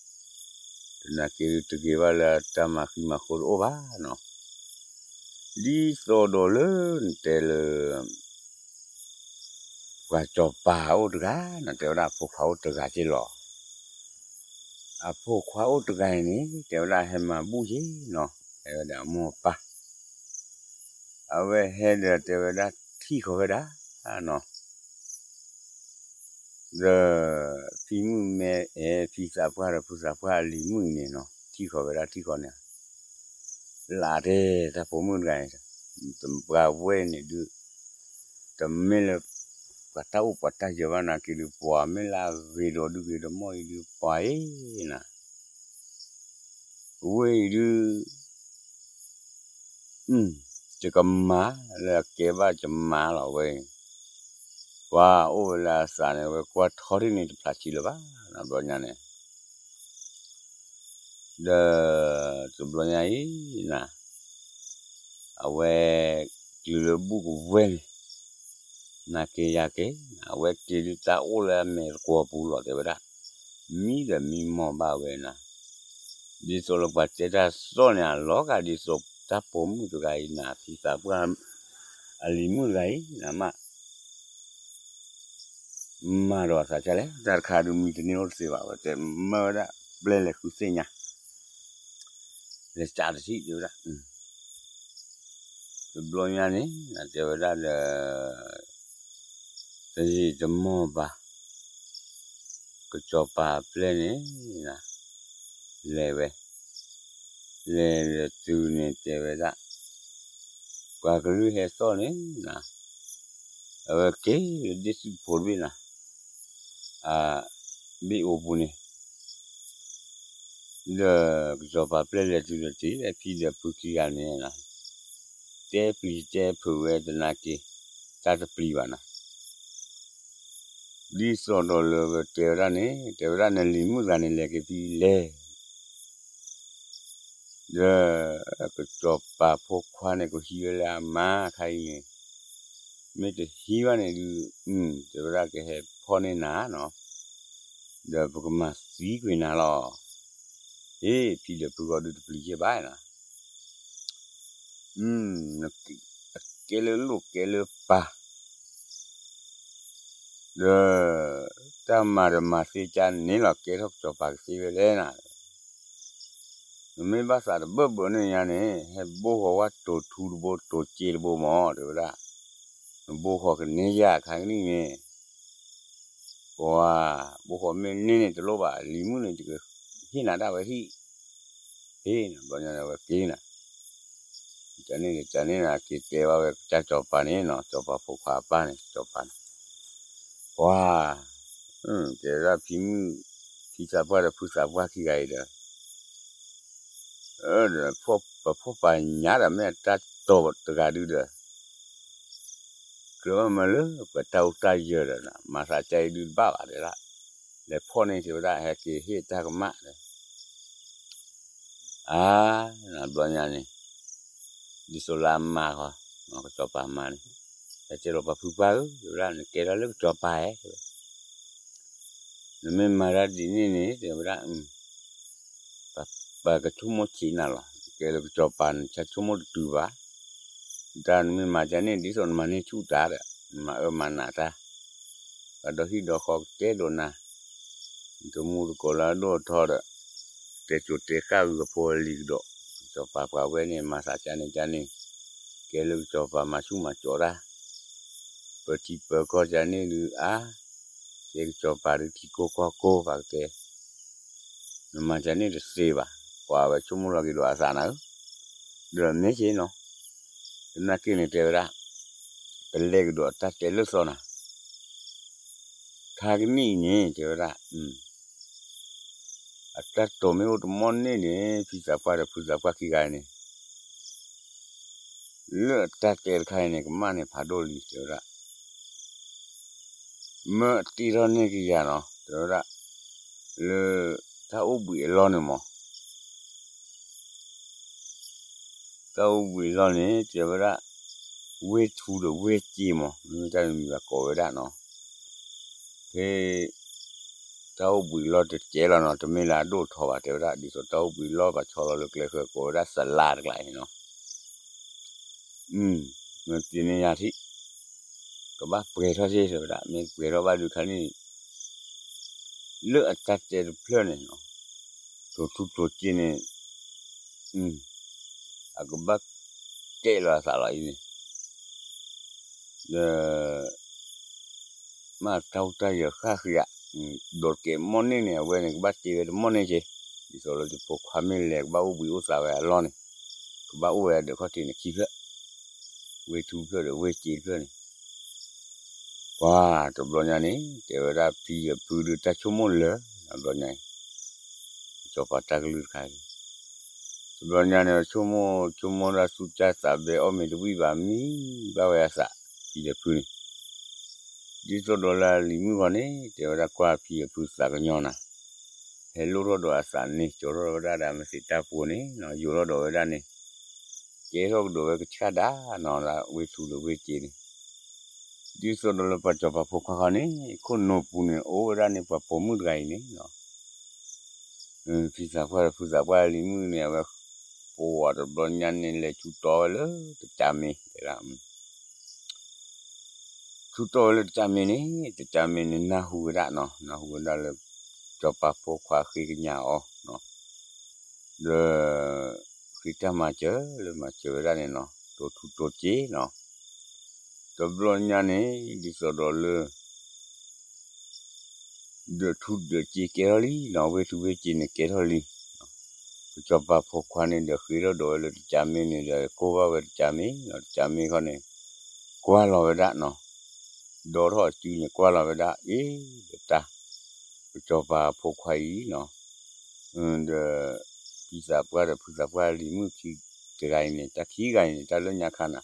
တနာ်က့ဒုးတဂ့ၤဘၣ်လၢတၢ်မၤဃံမၤဃိတအိၣ်ဘၣ်နီၤ. ဒ်သိးဒီးလၢနတဲလၢ ပှၤစီၤပၤအိၣ်တဂၤနီၤ တဲဝဲဒၣ်အဖိခွါအိၣ်တဂၤက့လီၤ. အဖိခွါအိၣ်တဂၤအံၤန့ၣ် တဲဝဲဒၣ်ဟဲမၤဘူၣ်က့နီၤ ဟဲဝဲဒီးအမိၢ်အပၢ် အဝဲဟဲဒီးတဲဝဲဒၣ်ထံၣ်ဃီၤဝဲဒၣ်နီၤ, ဒီး ဖံမုၣ်မဲ အဲ ဖံသးပှၢ်ဒီးဖုသးပှၢ်အလံၤမုၣ်အံၤန့ၣ်နီၤ ထံၣ်ဃီၤဝဲဒၣ်ထံၣ်ဃီၤန့ၣ် လၢတဲတၢ်ပိာ်မုၣ်တဂၤန့ၣ် တပှၤဝဲန့ၣ်ဒုး တမ့ၢ်လၢ ပှၤတၢ်အိၣ်ပှၤတၢ်ယၢၤဘၣ်နာ်က့ဒုး ပှၤမ့ၢ်လၢအဂ့ၤဒီးဒုးဂ့ၤဒီးမီၢ်အံၤဒုးပှၤအံၤနၤ ဝဲအံၤဒုး ယကမၤလၢအကဲဘၣ်ယမၤလီၤဝဲအံၤ, ပှၤအိၣ်ဝဲလၢအသးန့ၣ် အဝဲကွၢ်ထီထံၣ်န့ၣ်တဖျးဆံလၢၤဘၣ် ဘျီညါန့ၣ် ဒီး တဘျီညါအံၤနၤ အဝဲ တုၤလၢဘူၣ်ကဝဲၢ်န့ၣ် နာ်က့ယၤက့ၤ အဝဲတ့ဒုးတၢ်အိၣ်လၢအမဲာ်သကွီၤပူၤလီၤ တဲဝဲဒၣ်, မံဒီးမံမီၢ်ဘၣ်ဝဲနၤ, ဒ်သိးလၢပှၤတဲတၢ်သီၣ်န့ၣ် အလီၤဂာ်ဒ်သိးတၢ်ပိာ်မုၣ်တဂၤအံၤနၤ ဖံသးပှၢ် အလံၤမုၣ်တဂၤအံၤနၤမး မၤဒီးအသးဒ်လဲၣ် တၢ်တခါဒုးမံတန့ၢ်အိၣ်တသ့ဘၣ် ဝဲတဲမၢဝဲဒၣ် ပျဲလဲၤဃုသ့ၣ်ညါ လဲၤစးတထံၣ်တဲဝဲဒၣ်, တဘျီညါန့ၣ် တဲဝဲဒၣ်ဒီး တယံာ်တမီၢ်ဘၣ် ကစီၤပၤအပျဲၢ်န့ၣ် လဲၤဝဲ, လဲၤဒီးတုၤန့ၣ်တဲဝဲဒၣ် ပှၤကလုၢ်ဟဲသီၣ်န့ၣ် အဝဲက့ၤလၢဒ့ၣ်စုဖိတဘ့ၣ်နၤ, အဘ့ၣ်အိၣ်ပူၤန့ၣ်, ဒီးကစီၤပၤပျဲၢ်လဲၤတုၤဒီးတ့ၢ် ဖံဒီးဖုခံဂၤန့ၣ် တဲပျံၤတဲဖုးဝဲတနာ်က့ၤ တၢ်တပျံၤဘၣ်နၤ ဒ်သိးဒီးလၢအဝဲတဲဝဲဒၣ်န့ၣ် တဲဝဲဒၣ်နလံၤမုၣ်တဂၤန့ၣ် လဲၤက့ၤဖံလဲၤ, ဒီးကစီၤပၤဖိခွါန့ၣ် ကဟံးဝဲလၢအမါခါအံၤန့ၣ်, မ့ၢ်တဟံးဘၣ်န့ၣ်ဒုး, တဲဝဲဒၣ်ကဟဲဖီၣ်န့ၢ်နၤနီၤ, ဒီးပကမၤသံကွံာ်နၤလီၤ. ဟ့ၣ် ဖံဒီးဖုဂီၢ်ဒုးတပျံၤက့ၤဘၣ်နီၤ အကဲလၢလိၣ်ကဲလၢပၤ, ဒီး တၢ်မၤဒီးမၤသ့ကါန့ၣ်လီၤ ကဲထီၣ်ကစီၤပၤကသ့ဝဲလဲၣ်နၤ, နမ့ၢ်ဘၣ်သးတဘၢၣ်ဘၢၣ်န့ၣ်ညါန့ၣ် ဟဲဘိဃီၤဝဲတိၤထူတဘိ တိၤစ့တဘိမၢ် တဲဝဲဒၣ်, နဘိဃီၤကန့ၢ်ယၤခါကနံၣ်န့ၣ် ပှၤ ဘိဃီၤမ့ၢ်န့ၢ်န့ၣ်တလိၣ်ဘၣ် လံၤမုၣ်န့ၣ် ယကဟ့ၣ်နၤဒၣ်ဝဲဟံၣ်, ဟ့ၣ်နၤ ဘျီညါန့ၣ် အဝဲက့ၤနၤ, ကန့ၣ်ဒီးကန့ၣ်နၤ က့ၤတဲဘၣ်ဝဲကစၢ်စီၤပၤန့ၣ်နီၤ စီၤပၤဖိခွါအပၢ်န့ၣ် စီၤပၤန့ၣ်, ပှၤ တဲဝဲဒၣ်ဖံမုၣ် ဖံသးပှၢ်ဒီးဖုသးပှၢ်ခံဂၤအံၤဒီး ဒီး ပဖှီၣ်ပာ်ညါဒီး မ့ၢ်အတၢ်တိာ်တဂၤဒုဒီး ကြၢးဘၣ်မၤလၢပှၤတၢ်အိၣ်တၢ်ယၢၤဒီး မၤသးကါအံၤဒုတဘၣ်ဘၣ်တဲဒၣ်, လဲၤဖီၣ်န့ၢ်တဲဝဲဒၣ် ဟဲက့ၤဟ့ၣ်တၢ်ကမၣ်ဒီး အါ နဘျီညါန့ၣ် ဒ်သိးလၢအမါဃီ ကစီၤပၤမါန့ၣ် ဟဲတဲလီၤပှၤဖုပှၢ်ဧၢ တဲဝဲဒၣ် နကဲထီၣ်လၢကစီၤပၤဧါ တဲဝဲ နမ့ၢ်မၤတၢ်ဒ်န့ၣ်န့ၣ် တဲဝဲဒၣ် ပကဆိကမိၣ်ဆံးနၤလီၤ နကဲလၢကစီၤပၤန့ၣ် ဆၢဆိကမိၣ်တတုၤဘၣ်, တၢ်နမ့ၢ်မၤကန့ၣ် ဒ်သိးနမၤန့ၢ်ဆူၣ်တၢ်ဒီး နမၤအၢမၤနးတၢ်, ပှၤဒီဟံၣ်ဒီဃီကတဲဒိးနၤ, နတမူတကိးလၢအဒိၣ်အထီဒီး တဲစိၤတဲဃၣ်ဂုၤကဖိအလံၤကဒီး, စီၤပၤပှၤဝဲန့ၣ် မၤသးကန့ၣ်ကန့ၣ်, ကဲလၢကစီၤပၤမၤဆူၣ်မၤစိးတၢ်, ပထံပၢကီၢ်ကန့ၣ်ဒုးအါ, ကဲကစီၤပၤဒုးထံကိၢ်ကီၢ်ကိၢ်ပှၤကတဲ နမၤကန့ၣ်တသ့ဘၣ်, ပှၤဝဲဆိကမိၣ်လီၤက့ၤဒီးအသးနၤဧၢ, ဒီးမ့ၢ်က့နီၤ, သနာ်က့န့ၣ်တဲဝဲဒၣ်, ပလဲၤကဒီးတၢ်တဲလၢသီနၤ, ခါကနံၣ်အံၤန့ၣ် တဲဝဲဒၣ်, အတၢ်တိာ်မ့ၢ်အိၣ်တမီၢ်န့ၣ်န့ၣ် ဖံသးပှၢ်ဒီးဖုသးပှၢ်ခံဂၤအံၤန့ၣ် လၢအတၢ်တဲတခါအံၤန့ၣ် ကမၣ်န့ၣ်ဖးဒိၣ်လံ တဲဝဲဒၣ်, မၢအတ့ထီၣ်န့ၢ်က့ၤယၤနီၤ တဲဝဲဒၣ်, လၢ တၢ်အိၣ်ဘှံးအလီၢ်န့ၣ်မး, တၢ်အိၣ်ဘှံးအလီၢ်န့ၣ် တဲဝဲဒၣ်, ဝ့ၢ်ထူဒီးဝ့ၢ်စ့မး မ့ၢ်တၢ်မံၤဘၣ်ကိးဝဲဒၣ်နီၤ, ဖဲ တၢ်အိၣ်ဘှံးလီၢ်တကဲလီၤနီၤ, တမ့ၢ်လၢအဒိၣ်ထီဘၣ် တဲဝဲဒၣ် ဒ်သိးတၢ်အိၣ်ဘှံးလီၢ်ပှၤဆီလီၤလၢကျဲဃၢၤ ကိးဝဲဒၣ်စလါတကျါအံၤနီၤ, မ့ၢ်တ့န့ၢ်ယၤထံၣ် ကဘၣ်ပှဲၤထီၣ်စ့ တဲဝဲဒၣ် မ့ၢ်ပှဲၤထီၣ်ဘၣ်ဒုးခါန့ၣ် လၢအတၢ်တဲတဖျၢၣ်န့ၣ်နီၤ, တိၤထူတိၤစ့န့ၣ် အကဘၣ်တဲလီၤအသးလီၤအံၤန့ၣ်, ဒီး မ့ၢ်တၢ်ဟူးတၢ်ယၢၤဃၣ်ဃံးဧါ, ဒီးကဲမီၣ်န့ၢ်န့ၣ် အဝဲန့ၣ် ကဘၣ်တ့ဝဲတမီၣ်န့ၢ်က့, ဒ်သိးလၢယဖိခွါမ့ၢ်လဲၤကဘၣ်အိၣ်ဘှံးအိၣ်သါဝဲအလီၢ်န့ၣ်, ကဘၣ်အိၣ်ဝဲဒၣ်ခီၣ်ထံးန့ၣ်ခံဖျၢၣ်, ဝ့ၢ်ထူဖျၢၣ်ဒီးဝ့ၢ်စ့တဖျၢၣ်န့ၣ် ပှၤတဘျီညါန့ၣ် တဲဝဲဒၣ်ဖံဒီးဖုဒုးတၢ်ဆိကမိၣ်လၢာ်, တဘျီညါအံၤ ကစီၤပၤတၢ်ကလုၢ်တခါအံၤ, တဘျီညါန့ၣ် ဆိကမိၣ်ဆိကမိၣ်ဒၣ်သူၣ်ကၢ်သးဘဲအီၣ်မ့ၤတဝံၣ်ဘၣ် မံဘၣ်ဝဲအသး, ဖံဒီးဖုန့ၣ် ဒ်သိးဒီးလၢအလံၤမုၣ်ဃီန့ၣ် တဲဝဲဒၣ်ကွၢ်ဖံဒီးဖုသးကညီၤနၤ, ဟဲလိၣ်ထီၣ်ဒီးအသးန့ၣ် ကၠီထီၣ်ဝဲဒၣ်ဒီးမ့ၢ်သ့ၣ်တၢ်ပူၤန့ၣ်နီၤ, ယိာ်ထီၣ်ဒီးဝဲဒၣ်န့ၣ်, ကဲထီၣ်ကဒီးဝဲကဆၣ်ဒၣ်နီၤ လၢဝ့ၢ်ထူဒီးဝ့ၢ်စ့န့ၣ်, ဒ်သိးဒီးလၢပှၤစီၤပၤဖိခွါဃီန့ၣ် ခိၣ်နူာ်ပူၤန့ၣ် အိၣ်ဝဲဒၣ်န့ၣ်ပှၤပိာ်မုၣ်တဂၤအံၤန့ၣ်နီၤ, ဖံသးပှၢ်ဒီးဖုသးပှၢ်လံၤမုၣ်န့ၣ် အဝဲ ပဝဲတဘျီညါန့ၣ် လဲၤဆူတီဝဲလၢတကးမ့ၢ် တဲဒၣ် ဆူတီဝဲလၢတကးမ့ၢ်န့ၣ် တကးမ့ၢ်န့ၣ် နၢ်ဟူဝဲဒၣ်နီၤ, နၢ်ဟူဝဲဒၣ်လၢ စီၤပၤဖိခွါဃ့ကညးအီၤနီၤ, ဒီး ဃ့တၢ်မၤစၢၤလၢမၤစၢၤဝဲဒၣ်န့ၣ်နီၤ, တိၤထူတိၤစ့နီၤ, တဘျီညါန့ၣ် ဒ်သိးဒီးလၢ ဒၢးထူဒၢးစ့ကဲထီၣ်လံနီၤ, ဝ့ၢ်ထူဝ့ၢ်စ့န့ၣ်ကဲထီၣ်လံ, ကစီၤပၤဖိခွါန့ၣ်ဒီးဃ့ထီၣ်ဒီးဝဲလၢတကးမ့ၢ်န့ၣ်ဒီး ကိၢ်ဘၣ်ဝဲတကးမ့ၢ်နီၤ, တကးမ့ၢ်ခီန့ၣ် ကွၢ်လီၤဝဲဒၣ်နီၤ, ဒီးထီၣ်အစုန့ၣ် ကွၢ်လီၤဝဲဒၣ် အ့ၣ် ဒီးတၢ် ကစီၤပၤဖိခွါအံၤနီၤ, ဒီး ဖံသးပှၢ်ဒီးဖုသးပှၢ်လံၤမုၣ်ခံတဂၤအံၤန့ၣ် တၢ်ခံဂၤအံၤန့ၣ် တၢ်လၢညါခါနၤ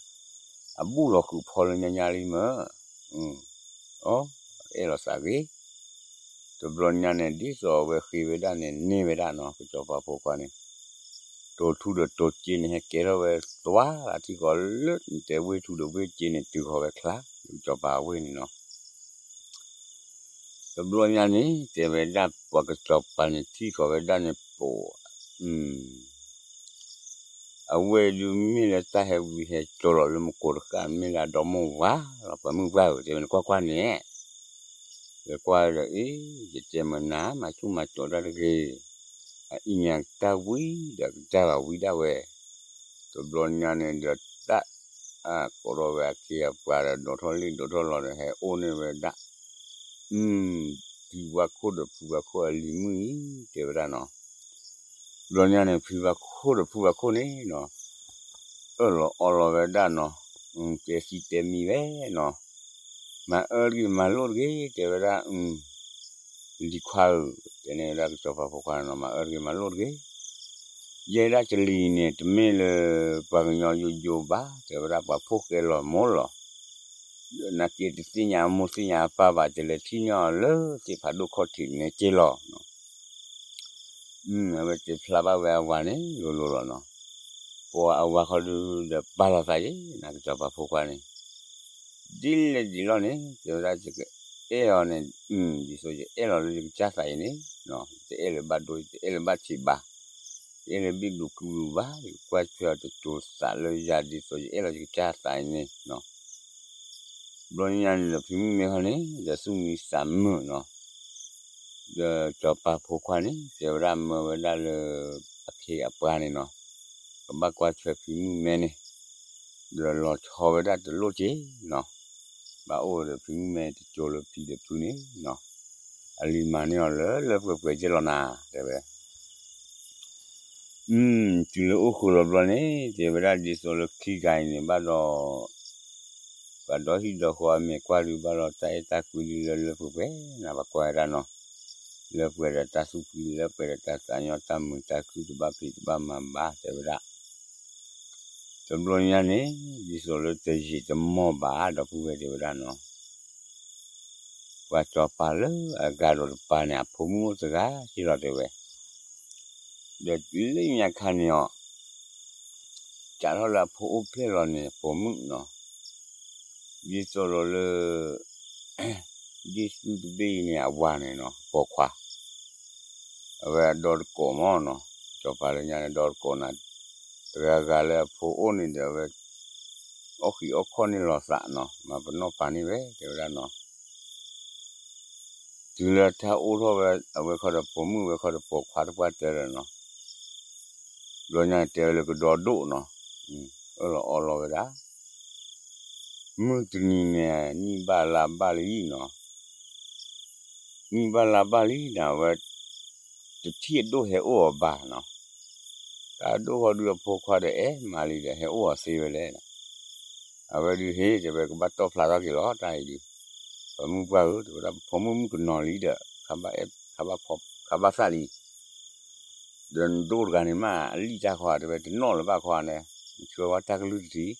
အဘူၣ်လီၤဃုာ်ဖီလၢညါညါလံမၢ်, အ အဲၣ်လီၤသးဂ့ၤ, တဘျီညါန့ၣ် ဒ်သိးအဝဲဃ့ဝဲဒၣ်န့ၣ် န့ၢ်ဝဲဒၣ်နီၤ, ကစီၤပၤဖိခွါန့ၣ် တိၤထူဒီးတိၤစ့န့ၣ် ဟဲကဲထီၣ်ဝဲသွါလၢထံကီၢ်လၢနတဲဝ့ၢ်ထူဒီးဝ့ၢ်စ့န့ၣ် တုၤဃီၤဝဲချါ ကစီၤပၤအဝ့ၢ်န့ၣ်နီၤ. တဘျီညါန့ၣ် တဲဝဲဒၣ်ပှၤကစီၤပၤန့ၣ် ထံၣ်ဃီၤဝဲဒၣ်န့ၣ်ပိာ်, အဝဲဒုးမ့ၢ်လၢတၢ်ဟဲဝံဟဲကၠိလီၤလၢမူခိၣ်တဃၣ် မ့ၢ်လၢအဒီမိၢ်ဝၤလီၤ ပှၤမုၣ်ပှၢ်ဧၢ တဲဝဲန့ၣ် ကွၢ်ကွၢ်န့ၣ် လဲၤကွၢ်ဒီး အ့ၣ် ယတဲမနၤ မၤဆူၣ်မၤစိးတၢ်တဂ့ၤ, အအံၤညါတၢ်ဝံဒီးကစၢ်ဘၣ်ဝံဒၣ်ဝဲ, တဘျီညါန့ၣ်ဒီးတၢ် ကိးထီၣ်ဝဲအခ့အပှၤဒီး ဒိးထီၣ်လံၣ်ဒိးထီၣ်လီၤဒီး ဟဲအိၣ်န့ၢ်ဝဲဒၣ် ဖံဝါခိၣ်ဒီးဖုဝါခိၣ်အလံၤမုၣ်အံၤ တဲဝဲဒၣ်နီၤ. ဘျီညါန့ၣ် ဖံဝါခိၣ်ဒီးဖုဝါခိၣ်န့ၣ်နီၤ အၢၣ်လီၤအီလီၤဝဲဒၣ်နီၤ, တဲသံတဲမံၤဝဲနီၤ, မၤအၢတဂ့ၤ မၤလိၣ်တဂ့ၤ တဲဝဲဒၣ်, လံၤခွါဧၢ, တဲန့ၢ်ဝဲဒၣ်ကစီၤပၤဖိခွါနီၤ မၤအၢတဂ့ၤ မၤလိၣ်တဂ့ၤ, ယဲဒၣ်ကလံၤန့ၣ် တမ့ၢ်လၢပှၤကညီယိယိဘၣ် တဲဝဲဒၣ် ပှၤဖိၣ်ဃဲလီၤမိၢ်လီၤ, ဒီးနာ်က့တသ့ၣ်ညါအမိၢ်သ့ၣ်ညါအပၢ်ဘၣ် တလဲၤထံၣ်န့ၢ်အီၤလၢသ့ၣ်ဖးဒိၣ်ခီၣ်ထံးန့ၣ်က့လီၤ. အဝဲတဲဖျါဘၣ်ဝဲအဝၤန့ၣ် လိၤလိၤလီၤနီၤ, ပှၤအဝၤခီဒုးဒီးပာ်လီၤသးယဲ နကစီၤပၤဖိခွါန့ၣ် ဒ်လဲၣ်ဒ်လဲၣ်န့ၣ် တဲဝဲဒၣ်ယကအဲၣ်အီၤန့ၣ်, ဒ်သိးယအဲၣ်လီၤလၢယကစၢ်သးအံၤန့ၣ်, ယတအဲၣ်လၢၤဘၣ်ဒိ ယတအဲၣ်လၢၤဘၣ်ဆံးဘၣ်, ယအဲၣ်လၢၤဘၣ်ဘျုးကလုာ်ဘၣ်, ယကွၢ်ထွဲအီၤတစိၤသးလၢယၤ ဒ်သိးယအဲၣ်လီၤယကစၢ်သးအံၤန့ၣ် ဘျီညါန့ၣ်ဒီးဖံမုၣ်မ့ၢ်ခီန့ၣ် ဒီးသူၣ်မံသးမုာ်နီၤ, ဒီးစီၤပၤဖိခွါန့ၣ် တဲဝဲဒၣ်မၢဝဲဒၣ်လၢ အခ့အပှၤန့ၣ်နီၤ, ကဘၣ်ကွၢ်ထွဲဖံမုၣ်မဲန့ၣ်, ဒီးလီၤဆီဝဲဒၣ်တလိၣ်က့နီၤ, ဘၣ်အိၣ်ဒီးဖံမုၣ်မဲတစိၤလၢဖံဒီးဖုန့ၣ်နီၤ, အလံၤမၤန့ၢ်အီၤလၢလၢပှဲၤပှဲၤက့လီၤနၤ တဲဝဲ တုၤလၢအိၣ်ဃုာ်လီၤဘျီန့ၣ် တဲဝဲဒၣ်ဒ်သိးလၢခံဂၤအံၤန့ၣ်ဘၣ်ဒီး ပှၤဒီဟံၣ်ဒီဃီအမဲာ်ကွၢ်ဒုးဘၣ်ဒီး တၢ်အဲၣ်တၢ်ကွံဒုးလၢလၢပှဲၤပှဲၤ နဘၣ်ကွၢ်ဝဲဒၣ်နီၤ, လၢပှဲၤဒီးတၢ်သူၣ်ဖှံ လၢပှဲၤဒီးတၢ်သးညီ တၢ်မုာ်တၢ်ခုၣ်တဘၣ်ဖံးတဘၣ်မၤဘၣ် တဲဝဲဒၣ် တဘျီညါန့ၣ် ဒ်သိးလၢတယံာ်တမီၢ်ဘၣ် ဒီပုၢ်ဝဲၢ်တဲဝဲဒၣ်နီၤ, ပှၤစီၤပၤလၢအဂၤဒီးတပၤန့ၣ် အဖိမုၣ်အိၣ်တဂၤက့လီၤတဲဝဲ, ဒီးလၢညါခါန့ၣ်အီၤ စးထီၣ်လၢအဖိအိၣ်ဖျဲၣ်လီၤန့ၣ် ပိာ်မုၣ်နီၤ, ဒ်သိးဒီးလၢ ဒ်သုတဘ့ၣ်အံၤန့ၣ် အဝၤန့ၣ်နီၤ ပိာ်ခွါ, အဝဲအဒီတကိးမ့ၢ်နီၤ, စီၤပၤလၢညါန့ၣ်ဒီတကိးနၤ, တဂၤဂၤလၢအဖိအိၣ်န့ၣ်ဒီး အဝဲ အီၣ်ဃံးအီၣ်ခီၣ်န့ၢ်လီၤသးနီၤ, မၤပနီၣ်ပာ်န့ၢ်ဝဲ တဲဝဲဒၣ်နီၤ. တုၤလၢတၢ်အိၣ်ထီၣ်ဝဲ အဝဲခီဒီးပိာ်မုၣ် အဝဲခီဒီးပိာ်ခွါတပှၢ်တၢၢ်ဒီးနီၤ, ဘျီညါန့ၣ်တဲဝဲလၢကဒီဒိၣ်နီၤ, အၢၣ်လီၤအီလီၤဝဲဒၣ် မုၢ်တနံၤန့ၣ် နံၣ်ဘၣ်လါဘၣ်လံနီၤ, နံၣ်ဘၣ်လါဘၣ်လံန့ၣ် အဝဲ တထံၣ်အဒိၣ်ဟဲအိၣ်အီၤဘၣ်နီၤ, တၢ်အဒိၣ်ဃီဒုးအဖိခွါဒီးအဲၣ်မးလံဒီး ဟဲအိၣ်အီၤသ့ဝဲလဲၣ်နီၤ, အဝဲဒုးဟ့ၣ်တဲဝဲကဘၣ်တီၣ်ဖျါထီၣ်က့ၤလီၤ တၢ်အံၤဒုး, ပှၤမုၣ်ပှၢ်ဧၢ တဲဝဲဒၣ် ပဖိမုၣ်မုၣ်ကနီၤလံဒီး ခါဘၣ်သးလံ ဒီးနဒိၣ်တဂၤန့ၣ်မး အလံၣ်တၢ်ခီ တဲဝဲတနီၣ်လၢၤဘၣ်ခီန့ၣ် နဆှၢဝဲတၢ်ကလုၢ်တထံး,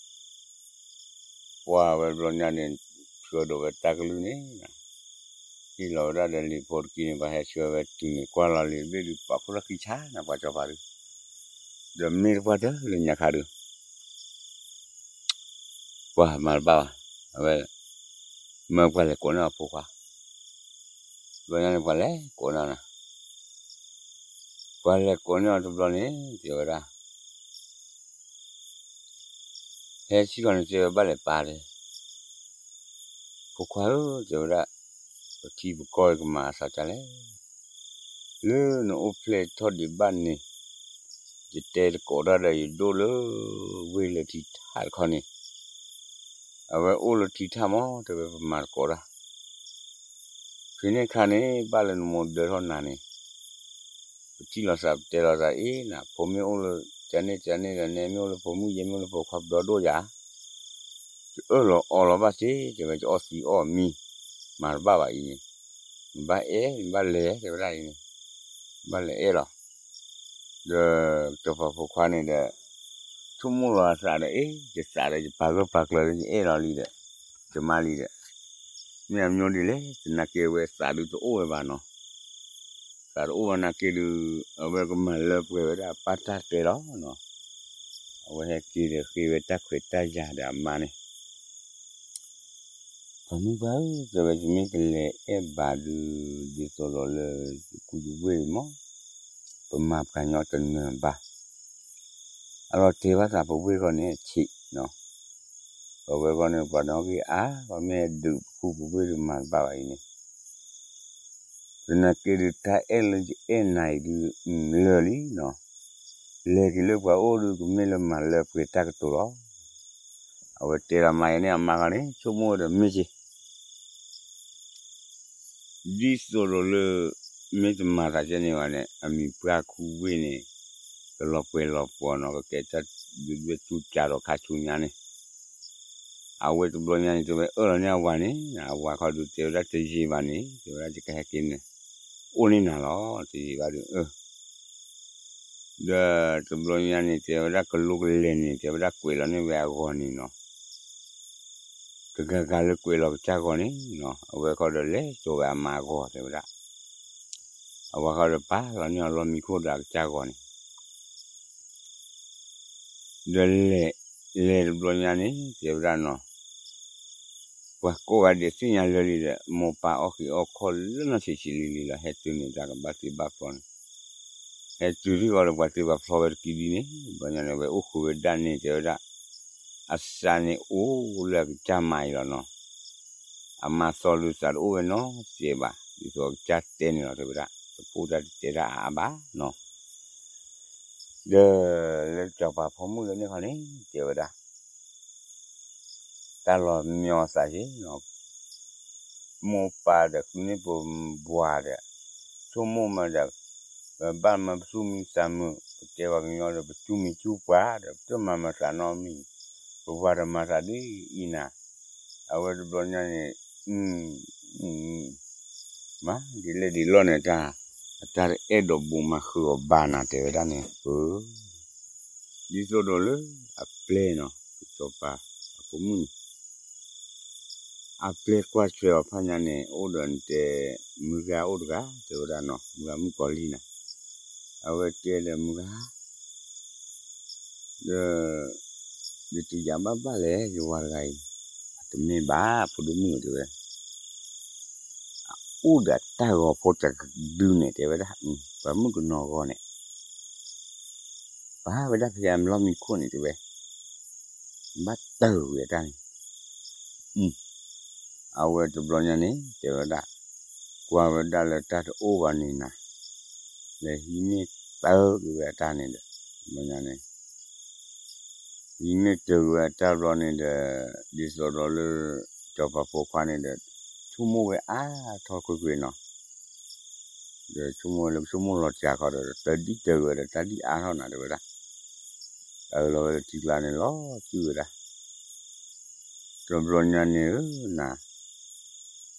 ပှၤဝဲဘျီညါန့ၣ် ဆှၢဒိးဝဲတၢ်ကလုၢ်န့ၣ်, ဟ့ၣ်လီၤဝဲဒၣ်ဒီးလံာ်ဖိတက့ၢ်န့ၣ် ပှၤဟဲဆှၢဝဲတုၤန့ၣ် ကွၢ်လီၤလံာ်တဘ့ၣ်ဒုး ပာ်ဖှိၣ်ထီၣ်ခံဆါနၤ ပှၤစီၤပၤဒုး, ဒီးမ့ၢ်တပှၢ်တၢၢ်လၢညါခါဒုး ပှၤမၤတဘၣ်ဘၣ်, အဝဲ မၢပှၤလဲၤကိးန့ၢ်အဖိခွါ, ဘျီညါန့ၣ် ပှၤလဲၤကိးန့ၢ်နၤ, ပှၤလဲၤကိးန့ၢ်အီၤတဘျီန့ၣ် တဲဝဲဒၣ် ဟဲစံၣ်ဃီန့ၣ် တဲဝဲဘၣ်လဲၤပာ်တဲ, ဖိခွါဧၢ တဲဝဲဒၣ်, ပထံပကီၢ်ကမၤအသးဒ်လဲၣ်, လၢနအိၣ်ဖျဲၣ်ထီၣ်ဒံးဘၣ်န့ၣ်, ယတဲတကိးတၢ်ဒီးယဒိၣ်လၢ ဝ့ၢ်လၢထံထၣ်တခီန့ၣ်, အဝဲအိၣ်လၢထံထၣ်မး တဲဝဲပမၤတကိးတၢ် ဖဲန့ၣ်ခါန့ၣ် ဘၣ်လၢနမိၢ်ဒၢထီၣ်နၤန့ၣ်, ပထံၣ်လိာ်သး ပတဲလိာ်သးအ့ၣ်နၤ ဖိမ့ၢ်အိၣ်လၢ ကန့ၣ်ကန့ၣ်ဒီး နဲမ့ၢ်အိၣ်လၢဖိမုၣ် ယဲမ့ၢ်အိၣ်လၢဖိခွါ ပဒီဒိၣ်ယၤ, ယအၢၣ်လီၤအီလီၤဘၣ်စ့ၢ် တဲဝဲ ယအီၣ်သံအီၣ်မံ မၤတဘၣ်ဘၣ်အံၤန့ၣ်, နဘၣ်အဲၣ် နဘၣ်လဲၤ တဲဝဲဒၣ်အံၤန့ၣ်, ဘၣ်လဲၤအဲၣ်လီၤ. ဒီးစီၤပၤဖိခွါန့ၣ်ဒီး ဆိကမိၣ်လီၤအသးဒီး အ့ၣ် ယသးဒီးယပာ်ဂၢၢ်ပာ်ကျၢၤလၢယအဲၣ်လီၤလံဒီး ယမါလံဒီး မ့ၢ်အမ့ၢ်ဒ်လဲၣ် တနာ်က့ဝဲသးဒုးတအိၣ်ဝဲဘၣ်နီၤ, သးတအိၣ်ဘၣ်နာ်က့ဒုး အဝဲကမၤလၢပှဲၤဝဲဒၣ်အပၢ်တၢ်တဲလီၤနီၤ, အဝဲဟဲက့ၤဒီးဃ့ဝဲတၢ်ခွဲးတၢ်ယာ်ဒီးအမါန့ၣ် ပှၤမုၣ်ပှၢ်ဧၢ တဲဝဲ ယမ့ၢ်ကလဲၤအဲၣ်ဘၣ်ဒုး ဒ်သိးဒီးလၢယခူယဝ့ၢ်အံၤမး ပမၤပှၤညီတနၢၤဘၣ်, အလီၤတဲာ်ဘၣ်သးပဝ့ၢ်ဃီန့ၣ်ဆံးနီၤ, ပဝဲဃီန့ၣ် ပှၤနီၣ်ဂံၢ်အါ ပမ့ၢ်ဒုးပခူပဝ့ၢ်ဒုးမၤတဘၣ်ဘၣ်အံၤန့ၣ် သနာ်က့ဒုး တၢ်အဲၣ်လၢယအဲၣ်နၤအံၤဒုး လၢာ်လံနီၤ, လဲၤက့ၤလၢပှၤအိၣ်ဒုး ကမ့ၢ်လၢမၤလၢပှဲၤတၢ်ကတိၤလီၤ. အဝဲတဲလီၤမါယဲန့ၣ်အမါဃီန့ၣ် ဆိကမိၣ်ဝဲဒီးမ့ၢ်က့ၤ ဒ်သိးဒီးလၢ မ့ၢ်တမၤသးကဲန့ၣ်ဘၣ်န့ၣ် အမံၤပှၢ်ခူဝ့ၢ်န့ၣ် ကလီၤပှဲၤလီၤပှီၤနီၤ ကကဲတၢ်ဒုးဒွဲၣ်တူၢ်ကၢ်ဒီးခါဆူညါန့ၣ် အဝဲတဘျီညါန့ၣ် တဲဝဲအၢၣ်လီၤန့ၢ်အဝၤန့ၣ် အဝၤခီဒုးတဲဝဲဒၣ်တယံာ်ဘၣ်န့ၣ် တဲဝဲဒၣ်ယကဟဲက့ၤန့ၣ် အိၣ်န့ၢ်နၤလီၤ တယံာ်ဘၣ်ဒုး အၢ ဒီးတဘျီညါန့ၣ် တဲဝဲဒၣ်ကလိကလဲၤန့ၣ် တဲဝဲဒၣ်ကွဲးလီၤန့ၢ်ဝဲအဂီၢ်န့ၣ်နီၤ တဂၤဂၤလၢကွဲးလီၤကစၢ်ဂီၢ်န့ၣ်နီၤ အဝဲခီဒီးလဲၤစိာ်ဝဲအမါအဂီၢ်တဲဝဲဒၣ် အဝၤခီဒီးပာ်လီၤန့ၢ်အီၤလီၢ်မံခိၣ်ဒီးအကစၢ်ဂီၢ်န့ၣ် ဒီးလဲၤ လဲၤတဘျီညါန့ၣ် တဲဝဲဒၣ်နီၤ ပှၤကိးဂၤဒဲးသ့ၣ်ညါလၢာ်လံဒီး မိၢ်ပၢ်အီၣ်ဃံးအီၣ်ခီၣ်လၢနီၢ်ဆံးဆံးလံလံလီၤ ဟဲတုၤန့ၣ် တၢ်ကဘၣ်တ့ဘၣ်ဖျီန့ၣ် ဟဲတုၤထံၣ်ဃီဒီးပှၤတ့ပှၤဖျီဝဲတကံဒ်န့ၣ် ဘျီညါန့ၣ် အဝဲအိၣ်ဃုာ်ဝဲဒၣ်န့ၣ် တဲဝဲဒၣ် အသးန့ၣ်အိၣ်လၢအကစၢ်မါအံၤလီၤနီၤ အမါသီဒုးသးတအိၣ်ဝဲနီတစဲးဘၣ် ဒ်သိးအကစၢ်တဲန့ၣ်လီၤ တဲဝဲဒၣ် တဖိတၢ်တတဲတၢ်အါအါဘၣ်နီၤ ဒီးလၢစီၤပၤဖိမုၣ်လၢန့ၣ်ခီန့ၣ် တဲဝဲဒၣ် တၢ်လီၤမညီသးက့ၤနီၤ မိၢ်ပၢ်ဒီးဃုန့ၢ်ပဘှၤဒီး ဆိကမိၣ်မးဒီး ပဘၣ်မၤပသူၣ်မံသးမုာ် ပတဲပှၤကညီဒီး ပစူၢ်မံစူၢ်ပှၤဒီး ပတမၤမၤသးနီတမံၤ ပဝၤဒီးမၤသးဒ်အံၤနၤ အဝဲတဘျီညါန့ၣ် မၤဒ်လဲၣ်ဒ်လဲၣ်န့ၣ် တၢ် အတၢ်တအဲၣ်ဒိးဘိးမၤဃုာ်အီၤဘၣ်နၤ တဲဝဲဒၣ်န့ၣ် ပၢ ဒ်သိးဒီးလၢအပျဲၢ်နီၤ စီၤပၤအဖိမုၣ်န့ၣ် အပျဲၢ်ကွၢ်ထွဲအီၤဖးညါန့ၣ် အိၣ်ဒီးနတဲ မုၢ်ဂၤအိၣ်တဂၤ တဲဝဲဒၣ်နီၤ မုၢ်ဂၤမုၣ်ကီၤလံၢ်နၤ အဝဲတဲဒီးမုၢ်ဂၤ ဒီး ယတယာ်ဘၣ်ဘၣ်လဲၣ် ယဝၤတဂၤအံၤ အ တမ့ၢ်ဘၣ် ဖိဒိၣ်မုၣ်ဧၢ တဲဝဲ, အအိၣ်ဒီးတၢ်ဂီၤဖိတဒုန့ၣ် တဲဝဲဒၣ်, ပှၤမုၣ်ကနီၤဂီၤန့ၣ် ပာ်ဝဲဒၣ်ဖဲအလီၢ်မံခိၣ်န့ၣ် တဲဝဲ, ဘၣ်တၢၢ်ဝဲတၢ်န့ၣ်, အဝဲတဘျီညါန့ၣ် တဲဝဲဒၣ်, ကွၢ်ဝဲဒၣ်လၢတၢ်တအိၣ်ဘၣ်န့ၣ်နၤ, လဲၤဟံးန့ၢ်တၢၢ်က့ၤဝဲအတၢ်န့ၣ်ဒီး, ဘျီညါန့ၣ် ဟံးန့ၢ်တၢၢ်က့ၤဝဲအတၢ်ဘျီန့ၣ်ဒီး, ဒ်သိးဒီးလၢ စီၤပၤဖိခွါန့ၣ်ဒီး ဆိကမိၣ်ဝဲအါထီၣ်ကွ့ၢ်ကွ့ၢ်နီၤ, ဒီးဆိကမိၣ်ဝဲလၢကဆိကမိၣ်လီၤစှၤခီဒီး တၢ်ဒ်တၢၢ်က့ၤဝဲဒီး တၢ်ဒ်အါထီၣ်နၤ တဲဝဲဒၣ်, တၢ်အၢၣ်လီၤဝဲလၢထံကျါန့ၣ်လီၤစုဝဲဒၣ်, တဘျီညါန့ၣ်ဧၢနၤ, ဒ်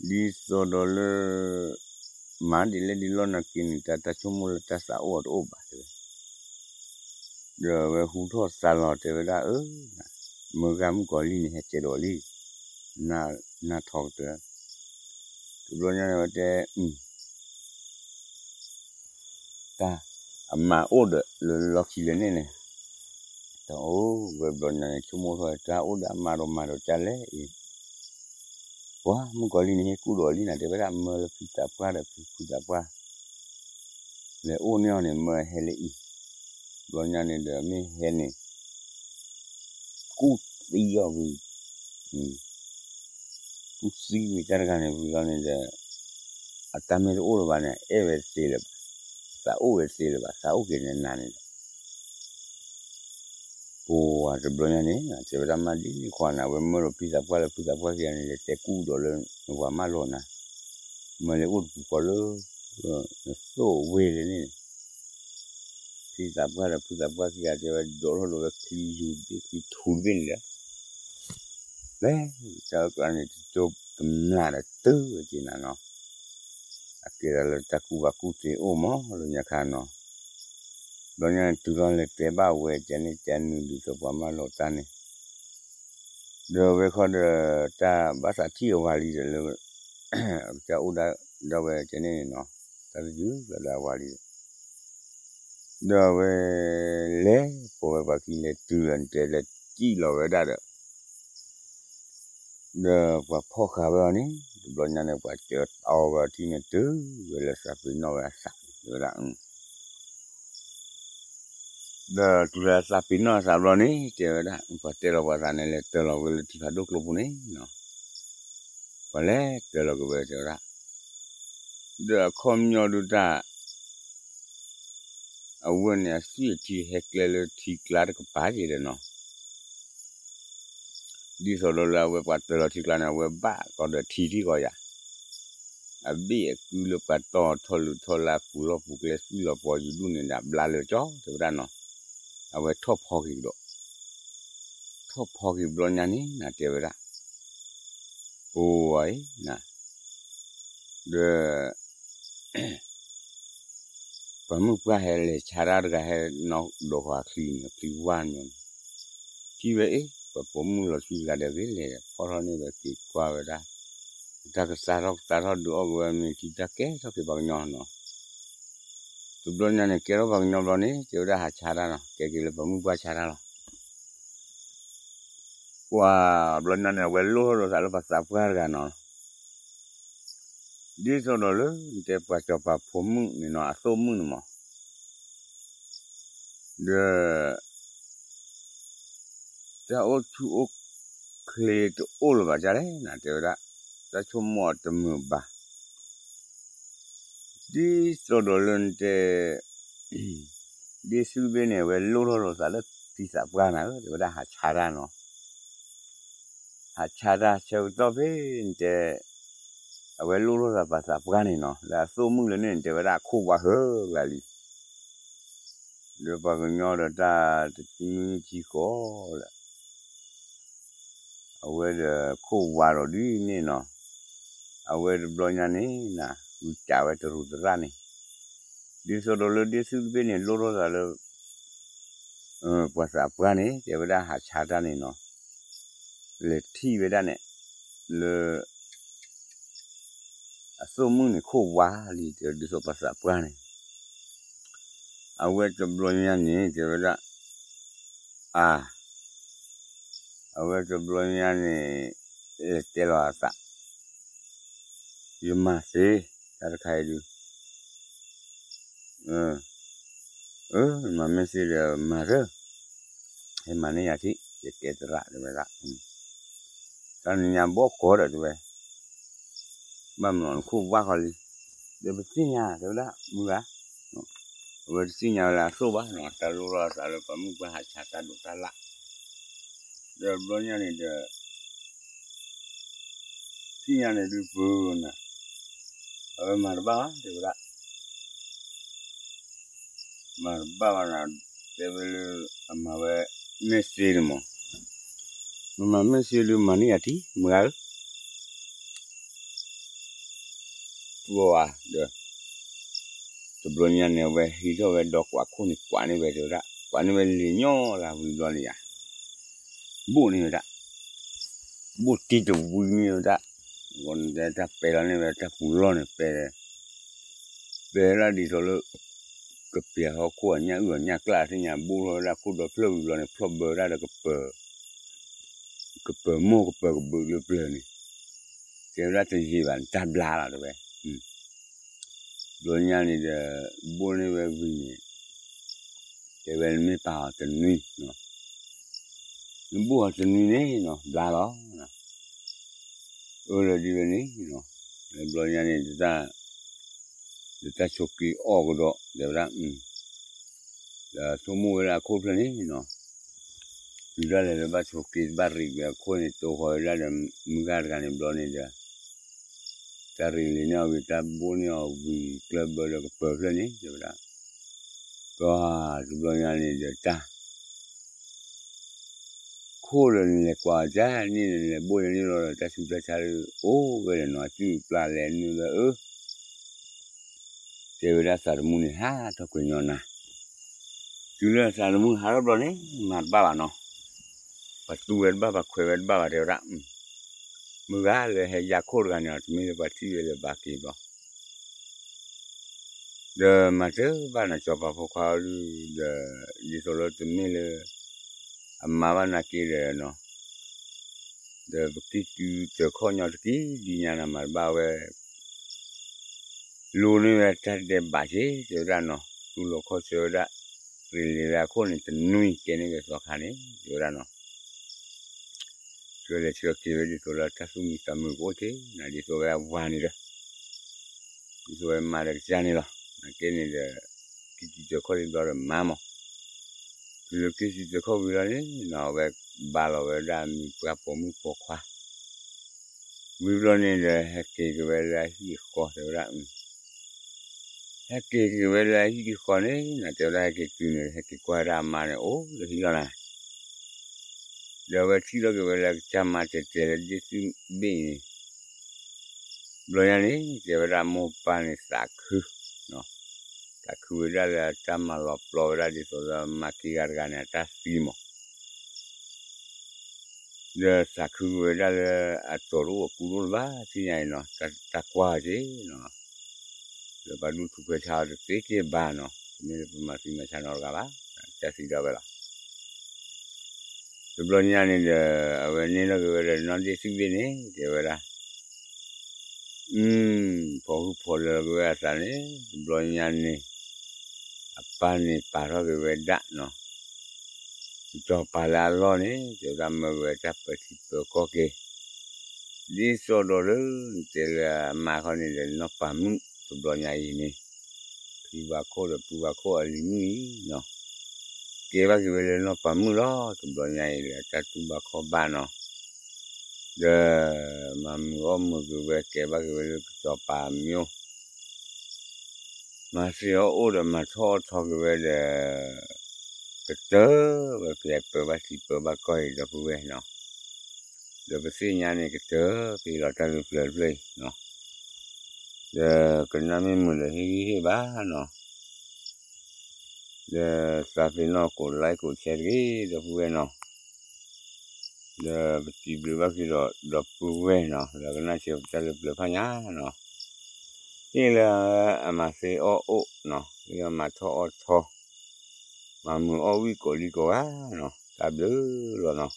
သိးဒီးလၢ မၤဒ်လဲၣ်ဒ်လဲၣ်နၤက့ၤန့ၣ် တၢ်တၢ်ဆိကမိၣ်လၢတၢ်သးအိၣ်အတအိၣ်ဘၣ် တဲဝဲ, ဒီးအဝဲဟူထီၣ်သါလီၤ တဲဝဲဒၣ်, အၢ, မုၢ်ဂၤမုၣ်ကီၤလံၢ်န့ၣ် ဟဲကဲဒီးလံ, နၢ်ထီၣ်ကတၢၢ်, တဘျီညါန့ၣ်ဝဲတဲ တၢ်အမၤအိၣ်ဒီးလၢလီၢ်ခံလၢန့ၣ်န့ၣ်, တၢ်အိၣ်ဝဲဘျီညါန့ၣ် ဆိကမိၣ်ထီၣ် တၢ်အိၣ်ဒီးအမၤဒီးမၤဒီးကလဲၣ်အံၤ, ပှၤမုၣ်ကီၤလံၢ်န့ၣ် ဟဲကူၣ်ဒီးလံနၤ တဲဝဲဒၣ် မၢလၢဖံသးပှၢ်ဒီးဖံသးပှၢ် လဲၤအိၣ်န့ၢ်အီၤန့ၣ် မၢဟဲလၢအံၤ, ဘျီညါန့ၣ်ဒီးမ့ၢ်ဟဲန့ၣ် ကူၣ်သံအီၤဝံၤ ကူၣ်သံဝံၤတၢ်တဂၤန့ၣ်ဝံၤလီၤန့ၣ်ဒီး အတၢ်မ့ၢ်တအိၣ်လၢၤဘၣ်န့ၣ် အဲၣ်ဝဲတသ့လၢၤဘၣ်, သးအိၣ်ဝဲတသ့လၢၤဘၣ်, သးအိၣ်က့ၤန့ၣ်နၤန့ၣ်ဒီး ပှၤတဘျီညါန့ၣ် တဲဝဲဒၣ်မၤဒ်န့ၣ်ခွါနၤ အဝဲမၢဒီးဖံသးပှၢ်လၢဖံသးပှၢ်ခံဂၤန့ၣ် လဲၤတဲကူၣ်ဒီးလၢနပှၤမၢလီၤနၤ, မၢလဲၤအိၣ်တပူၤဃီလၢ နသိၣ်ဝ့ၢ်လၢန့ၣ် ဖံသးပှၢ်ဒီးဖံသးပှၢ်ခံဂၤတဲဝဲ ဒိးထီၣ်ဒိးဝဲချံယူၤတဘ့ၣ် ချံထူတဘ့ၣ်န့ၣ်ဒီး လဲၤတၢ်အကျါန့ၣ် တကၠိတမျၢ်ဒီးတုၤဝဲက့ၤနၤနီၤ, အကဲဒၣ်လၢတၢ်ကူၣ်ဘၣ်ကူၣ်သ့အိၣ်မးလၢညါခါနီၤ, ဘျီညါန့ၣ်တုၤထီၣ်လဲၤတဲဘၣ်ဝဲကဲန့ၣ် ကဲနုာ်ဒ်သိးပှၤမၢလီၤတၢ်န့ၣ်, ဒီးဝဲခီဒီး တၢ်ဘၣ်သးထံၣ်အဝၤလံဒီးလၢ ကစၢ်အိၣ်ဒၣ်ဒီးဝဲကဲန့ၣ်န့ၣ်နီၤ, တၢ်တယုၢ်လီၤဒီးအဝၤလံဒီး ဒီးအဝဲလဲၤပိာ်ဝဲပှၤခံလဲၤတုၤလီၤန့ၣ် တဲလဲၤစံၣ်လီၤဝဲဒၣ်ဒီး ဒီးပှၤဖီၣ်ဃာ်ဝဲအီၤန့ၣ် တဘျီညါန့ၣ် ပှၤစၢၤတီဝဲအီၤထံန့ၣ် တုၤဝဲလၢသးပ့ၤနီၣ်ဝဲအသးန့ၣ် တဲဝဲဒၣ် ဒီးတုၤလၢသးပ့ၤနီၣ်အသးဘျီန့ၣ် တဲဝဲဒၣ် ပှၤတဲလီၤပှၤသးန့ၣ် လဲၤတၢၤလီၤဝဲလၢထံဖးဒိၣ်ကျိပူၤန့ၣ်နီၤ, ပှၤလဲၤတၢၤလီၤက့ၤဝဲတဲဝဲဒၣ်, ဒီးအခီပညီဒုးတၢ် အဝဲန့ၣ်အသွံၣ်အထံဟဲကျဲလၢထံကျါတကပၤက့ၤဒီးနီၤ, ဒ်သိးဒီးလၢအဝဲပှၤတၢၤလီၤထံကျါန့ၣ် အဝဲဘၣ်ကီးဒီးထံထံၣ်ကီးယၤ, အဘ့ၣ်အကုလၢပှၤတီၢ်ထီၣ်လုၢ်ထီၣ်လၢပူၤလီၢ်ပူၤကျဲသွံၣ်လီၤပီၤယူၤဒူၣ်န့ၣ်ဒီး ဘျါလၢာ်ကၠီ တဲဝဲဒၣ်နီၤ, အဝဲထီၣ်ဖီက့ၤကဒီး, ထီၣ်ဖီက့ၤဘျီညါန့ၣ် နတဲဝဲဒၣ်, ပဝဲအံၤနၤ, ဒီး ပှၤမုၣ်ပှၢ်ဟဲလဲၤဆါတၢ်တဂၤဟဲနီၢ်ဒိးဃီၤအချံန့ၣ် အချံဝါညီန့ၣ်, ထံၣ်ဝဲအ့ၣ် ပှၤပိာ်မုၣ်လီၤဆူတဂၤဒီးဂ့ၤလဲၤ ဖီၣ်ထီၣ်န့ၢ်ဝဲက့ၤကွၢ်ဝဲဒၣ်, တၢ်ကသါထီၣ်ကသါထီၣ်ဒုးအီၣ်က့ၤဝဲမ့ၢ်ထံတၢ်ကဲထီၣ်က့ၤပှၤကညီနီၤ, တဘျီညါန့ၣ် ကဲထီၣ်ပှၤကညီဘျီန့ၣ် တဲဝဲဒၣ်ဟးဆါတၢ်နီၤ ကဲက့ၤလၢပှၤမုၣ်ပှၢ်ဆါတၢ်လီၤ. ပှၤဘျီညါန့ၣ် အဝဲလိၣ်ထီၣ်လိာ်သးလၢပှၤသးပှၢ်တဂၤနီၤ, ဒ်သိးဒီးလၢနတဲပှၤစီၤပၤဖိမုၣ်န့ၣ်နီၤ အသိၣ်မုၣ်န့ၣ်မး, ဒီး တၢ်အိၣ်ဆူၣ်အိၣ်ချ့တအိၣ်လၢၤဘၣ်ဒ်လဲၣ်နၤ တဲဝဲဒၣ်, တၢ်ဆိကမိၣ်အတမုာ်ဘၣ် ဒ်သိးဒီးလၢနတဲ ဒ့စုတဘ့ၣ်န့ၣ် အဝဲလိၣ်ထီၣ်လိာ်သးလၢဖံသးပှၢ်နၤဧၢ တဲဝဲဒၣ်ဟးဆါတၢ်နီၤ, ဟးဆါတၢ်ဆၢကတီၢ်ဖဲနတဲ အဝဲလိၣ်ထီၣ်သးပှၤသးပှၢ်န့ၣ်နီၤ လၢအသိၣ်မုၣ်လၢန့ၣ် နတဲဝဲဒၣ်အခိၣ်ဝါဟၢကျါလံ ဒီးပှၤကညီဒီးတၢ်တဆံမံဆံဃီလၢ အဝဲဒီးခိၣ်ဝါဒီးဒ်န့ၣ်နီၤ, အဝဲတဘျီညါန့ၣ်နၤ ဃုစးဝဲတရူးသရၣ်န့ၣ်, ဒ်သိးဒီးလၢဒ့စုတဘ့ၣ်န့ၣ် လိၣ်ထီၣ်သးလၢ ပှၤသးပှၢ်န့ၣ် တဲဝဲဒၣ်ဟးဆါတၢ်န့ၣ်နီၤ, လဲၤထံၣ်ဝဲဒၣ်န့ၣ် လၢ အသိၣ်မုၣ်န့ၣ်ခိၣ်ဝါလံ တဲဒ်သိးပှၤသးပှၢ်န့ၣ်, အဝဲတဘျီညါန့ၣ် တဲဝဲဒၣ် အါ အဝဲတဘျီညါန့ၣ် လဲၤတဲလီၤအသး, ယမၤသ့, တၢ်တခါအံၤဒုး, အၢ မၤမ့ၢ်သ့ဒီးမၤသၢ, ဟဲမၤန့ၢ်ယၤထံၣ် ယကဲသရၣ်တဲဝဲဒၣ်, တၢ်နံၤညါဘီၣ်ကီးဒီးတဲဝဲ, ဘၣ်မနုၤနခိၣ်ဝါဃီလံ, ဒီးပသ့ၣ်ညါတဲဝဲဒၣ် မုၢ်ဂၤ, အဝဲတသ့ၣ်ညါဝဲလၢအသိၣ်ဘၣ်နီၤ, တၢ်လိၣ်ထီၣ်အသးလၢပှၤမုၣ်ပှၤဟးဆါတၢ်ဒိးတၢ်လၣ်, ဒီးဘျီညါန့ၣ်ဒီး သ့ၣ်ညါန့ၣ်ဒုးပၢနၤ, အဝဲမၤတဘၣ်ဘၣ်တဲဝဲဒၣ်, မၤတဘၣ်ဘၣ်နၤ, တဲဝဲလၢ အမၤဝဲ မ့ၢ်သ့န့ၣ်မး, မမၤမ့ၢ်သ့ဒုးမၤန့ၢ်ယၤထံၣ် မုၢ်ဂၤဧၢ ပှၤဝဲဒီး တဘျီညါန့ၣ် အဝဲဟံးထီၣ်ဝဲဒီးကွၢ်ခိၣ်န့ၣ် ကွၢ်န့ၢ်ဝဲတဲဝဲဒၣ်, ကွၢ်န့ၢ်ဝဲလံာ်ညီလၢဝံၤဘျီန့ၣ်ယါ, ဘိၣ်န့ၢ်ဝဲဒၣ်, ဘိၣ်တံၢ်တဝံၤန့ၢ်ဝဲဒၣ်, တၢ်ပဲာ်လီၤန့ၢ်ဝဲတၢ်ပူၤလီၢ်န့ၣ် ပဲာ် ပဲာ်ဝဲဒၣ်ဒ်သိးလၢ ကပျၢ်ဟီၣ်ခိၣ်အညၣ်အုၣ်အညၣ်ကျၢ်သ့ၣ်ညါ ဘိၣ်ထီၣ်ဝဲဒၣ်ခိၣ်ဒီဖျၢၣ်ဝံၤဘျီန့ၣ် ဖျီၣ်ဘၢဝဲဒၣ်ဒီး ကပၢၤမိၢ်ကပၢၤကဘုးလၢပျၢၤန့ၣ်, တဲဝဲဒၣ်တယံာ်ဘၣ်န့ၣ် တၢ်ဘျါလီၤတဲဝဲ, ဘျီညါန့ၣ်ဒီး ဘိၣ်န့ၢ်ဝဲဝံၤန့ၣ် တဲဝဲနမ့ၢ်ပာ်အီၤတနွံ, နဘိၣ်အီၤတနွံန့ၣ်နီၤ ဘျါလီၤ, အၢၣ်လီၤဒ်ဝဲန့ၣ်နီၤ, ဘျီညါန့ၣ် ဒီးတၢ်ဆိးက့အီၣ်ကဒီး တဲဝဲဒၣ်, ဒီးဆိကမိၣ်ဝဲဒၣ်အခိၣ်ဖျၢၣ်န့ၣ်နီၤ, တုၤဒၣ်လဲာ်လၢဘၣ်ဆိးက့တဘၣ်ရံးကွံာ်အခိၣ်န့ၣ် တိဃီၤဝဲဒၣ်ဒီးမုၢ်ဂၤတဂၤန့ၣ်ဘျီန့ၣ်ဒီး တၢ်ရ့လံၤန့ၢ်အီၤဝံၤ တၢ်ဘိၣ်န့ၢ်အီၤဝံၤကျၢၢ်ဘၢဒီးကပၢၤဖျၢၣ်န့ၣ် တဲဝဲဒၣ်, ပှၤတဘျီညါန့ၣ်ဒီးတၢ် ခိၣ်ဒီးနလဲၤကွၢ်အီၤကန့ၣ် နလဲၤဘိၣ်န့ၢ်လီၤဒီး တၢ်ဆူးတၢ်ဆါဒုး အိၣ်ဝဲဒီးနီၤ အစုၣ်ပျၢ်လဲၤနုာ်လၢအၢ တဲဝဲဒၣ်သးသမူန့ၣ် ဟးထီၣ်ကွံာ်ညီနၤ, တုၤလၢသးသမူဟးထီၣ်ဘျီန့ၣ် မၤတဘၣ်ဘၣ်နီၤ, ပှၤတူၢ်ဝဲတဘၣ် ပှၤခွဲးဝဲတဘၣ်ဘၣ် တဲဝဲဒၣ်, မုၢ်ဂၤလၢဟဲယါခိၣ်တဂၤန့ၣ် တမ့ၢ်လၢပှၤထံၣ်ဝဲလၢၤဘၣ်က့ၤဘျီ ဒီးမၤတဘၣ်နၤ စီၤပၤဖိခွါအီၤဒုးဒီး ဒ်သိးလၢတမ့ၢ်လၢ အမၤဘၣ်နၤက့ၤဒီးနီၤ, ဒီးပကံၢ်တုတၢၤခီၣ်ညီတက့ၢ် ဒ်ညါနၤမၤတဘၣ်ဝဲ လိန့ၢ်ဝဲတၢ်ဒဲးဘးက့ၤ တဲဝဲဒၣ်နီၤ, တူၢ်လိာ်ခီၣ်ဆၢဝဲဒၣ် ရ့လံၤဝဲအခိၣ်န့ၣ် တနွံကဲန့ၢ်ဝဲသီခါန့ၣ် တဲဝဲဒၣ်နီၤ, ဆှၢလဲၤဆှၢက့ၤဝဲဒ်သိးလၢတၢ်သူၣ်မံသးမုာ်ကအိၣ်က့ၤ နၤဒ်သိးဝဲအဝၤန့ၣ်ဒီး ဒ်သိးဝဲမၤဒီးကစၢ်န့ၣ်လီၤ, နကဲန့ၣ်ဒီး ကံၢ်တုတၢၤခီၣ်လံဘျီဒီးမၤမး, တုၤလၢကံၢ်တုတၢၤခီၣ်ဝံၤလီၤန့ၣ်နီၤ အဝဲဘါလီၤဝဲဒၣ်မံၤပှၢ်ပိာ်မုၣ်ပိာ်ခွါ ဝံၤဘျီန့ၣ်ဒီး ဟဲက့ၤက့ၤဝဲလၢအဟံၣ်အဃီ တဲဝဲဒၣ်, ဟဲက့ၤက့ၤဝဲလၢအဟံၣ်အဃီန့ၣ် နတဲဝဲဒၣ်ဟဲက့ၤတုၤန့ၣ် ဟဲက့ၤကွၢ်ဝဲဒၣ်အမါန့ၣ် အိၣ်လၢဟံၣ်လီၤနၤ, ဒီးအဝဲထံၣ်ထီၣ်က့ၤဝဲလၢအကစၢ်မါတဲာ်တဲာ်လၢဒ့ၣ်သုဘ့ၣ်အံၤန့ၣ် ဘျီညါန့ၣ် တဲဝဲဒၣ်မိၢ်ပၢ်န့ၣ်သးခု, သးခုဝဲဒၣ်လၢတၢ်မၤလီၤပျီဝဲဒၣ်ဒ်သိးလၢမၤက့ၤဂၤတဂၤန့ၣ် အတၢ်သံမး ဒီးသးခုဝဲဒၣ်လၢအတီၤတအိၣ်အကူတအိၣ်လၢၤဘၣ် သ့ၣ်ညါအံၤနီၤ, တၢ်ကွၢ်က့ၤနီၤ, လၢပှၤဒူထူၣ်ဖှဲးဆါအီၤတသ့က့ၤဘၣ်နီၤ, တမ့ၢ်လၢပမၤသံမၤဆါနီတဂၤဘၣ်, ကစၢ်သံဒၣ်ဝဲလီၤ. တဘျီညါန့ၣ်ဒီး အဝဲန့ၢ်ထီၣ်က့ၤဝဲဒီးနီၢ်ဒ့ၣ်သုဘ့ၣ်န့ၣ် တဲဝဲဒၣ် ဖီၣ်ဟုၣ်ဖီၣ်လၢက့ၤဝဲအသးန့ၣ် တဘျီညါန့ၣ် အပၢ်န့ၣ်ပာ်ထီၣ်က့ၤဝဲဒၣ်နီၤ, ကစီၤပၤလၢအလီၢ်န့ၣ် တဲဝဲဒၣ်မၢက့ၤဝဲတၢ်ပၢထံပၢကီၢ်က့ၤ, ဒ်သိးဒီးလၢ နတဲလၢအမါခီန့ၣ်ဒီး နီၢ်ပၤမုၣ်တဘျီညါအံၤန့ၣ် ဖံဘၣ်ခိၣ်ဒီးပုၢ်ဘၣ်ခိၣ်အလံၤမုၣ်အံၤနီၤ ကဲဘၣ်က့ၤဝဲလၢနီၢ်ပၤမုၣ်လီၤ. တဘျီညါအံၤလၢတၢ်တူၢ်ဘၣ်ခီၣ်ဘၣ်နီၤ, ဒီးမၤမုာ်အီၣ်မုာ်က့ၤဝဲ ကဲဘၣ်က့ၤဝဲလၢကစီၤပၤအမၠိ မၤသ့အီၣ်အိၣ်ဒီးမၤထီၣ်အီၣ်ထီက့ၤဝဲဒီး ကတၢၢ်ဝဲ ပှၤပၢဘၣ်ထံပၢဘၣ်ကီၢ်အံၤ ဒီပုၢ်ဝဲၢ်နီၤ, ဒီးပသ့ၣ်ညါန့ၣ် ကတၢၢ်က့ၤလီၤတၢ်လၢပျၢၤတဖျၢၣ်အံၤနီၤ, ဒီးကနၣ်မ့ၢ်မုာ်ဒီးဟ့ၣ်ဂံၢ်ဟ့ၣ်ဘါနီၤ ဒီးသးပ့ၤနီၣ်ကိး like ကိး share တဂ့ၤ ဒီပုၢ်ဝဲၢ်နီၤ, ဒီးပစံးဘျုးဘၣ်က့ၤဒီး ဒီပုၢ်ဝဲၢ်နီၤ လၢကနၣ်ဆၢပတၢ်လၢပျၢၤဖးညါနီၤ, ဟ့ၣ်လၢအမၤသ့အီၣ်အိၣ်နီၤ ဟ့ၣ်လၢမၤထီၣ်အီၣ်ထီ မၤမုာ်အီၣ်ဝံၣ်ကိးလံကိးဂၤနီၤ တၢ်ဘျုးလီၤနီၤ.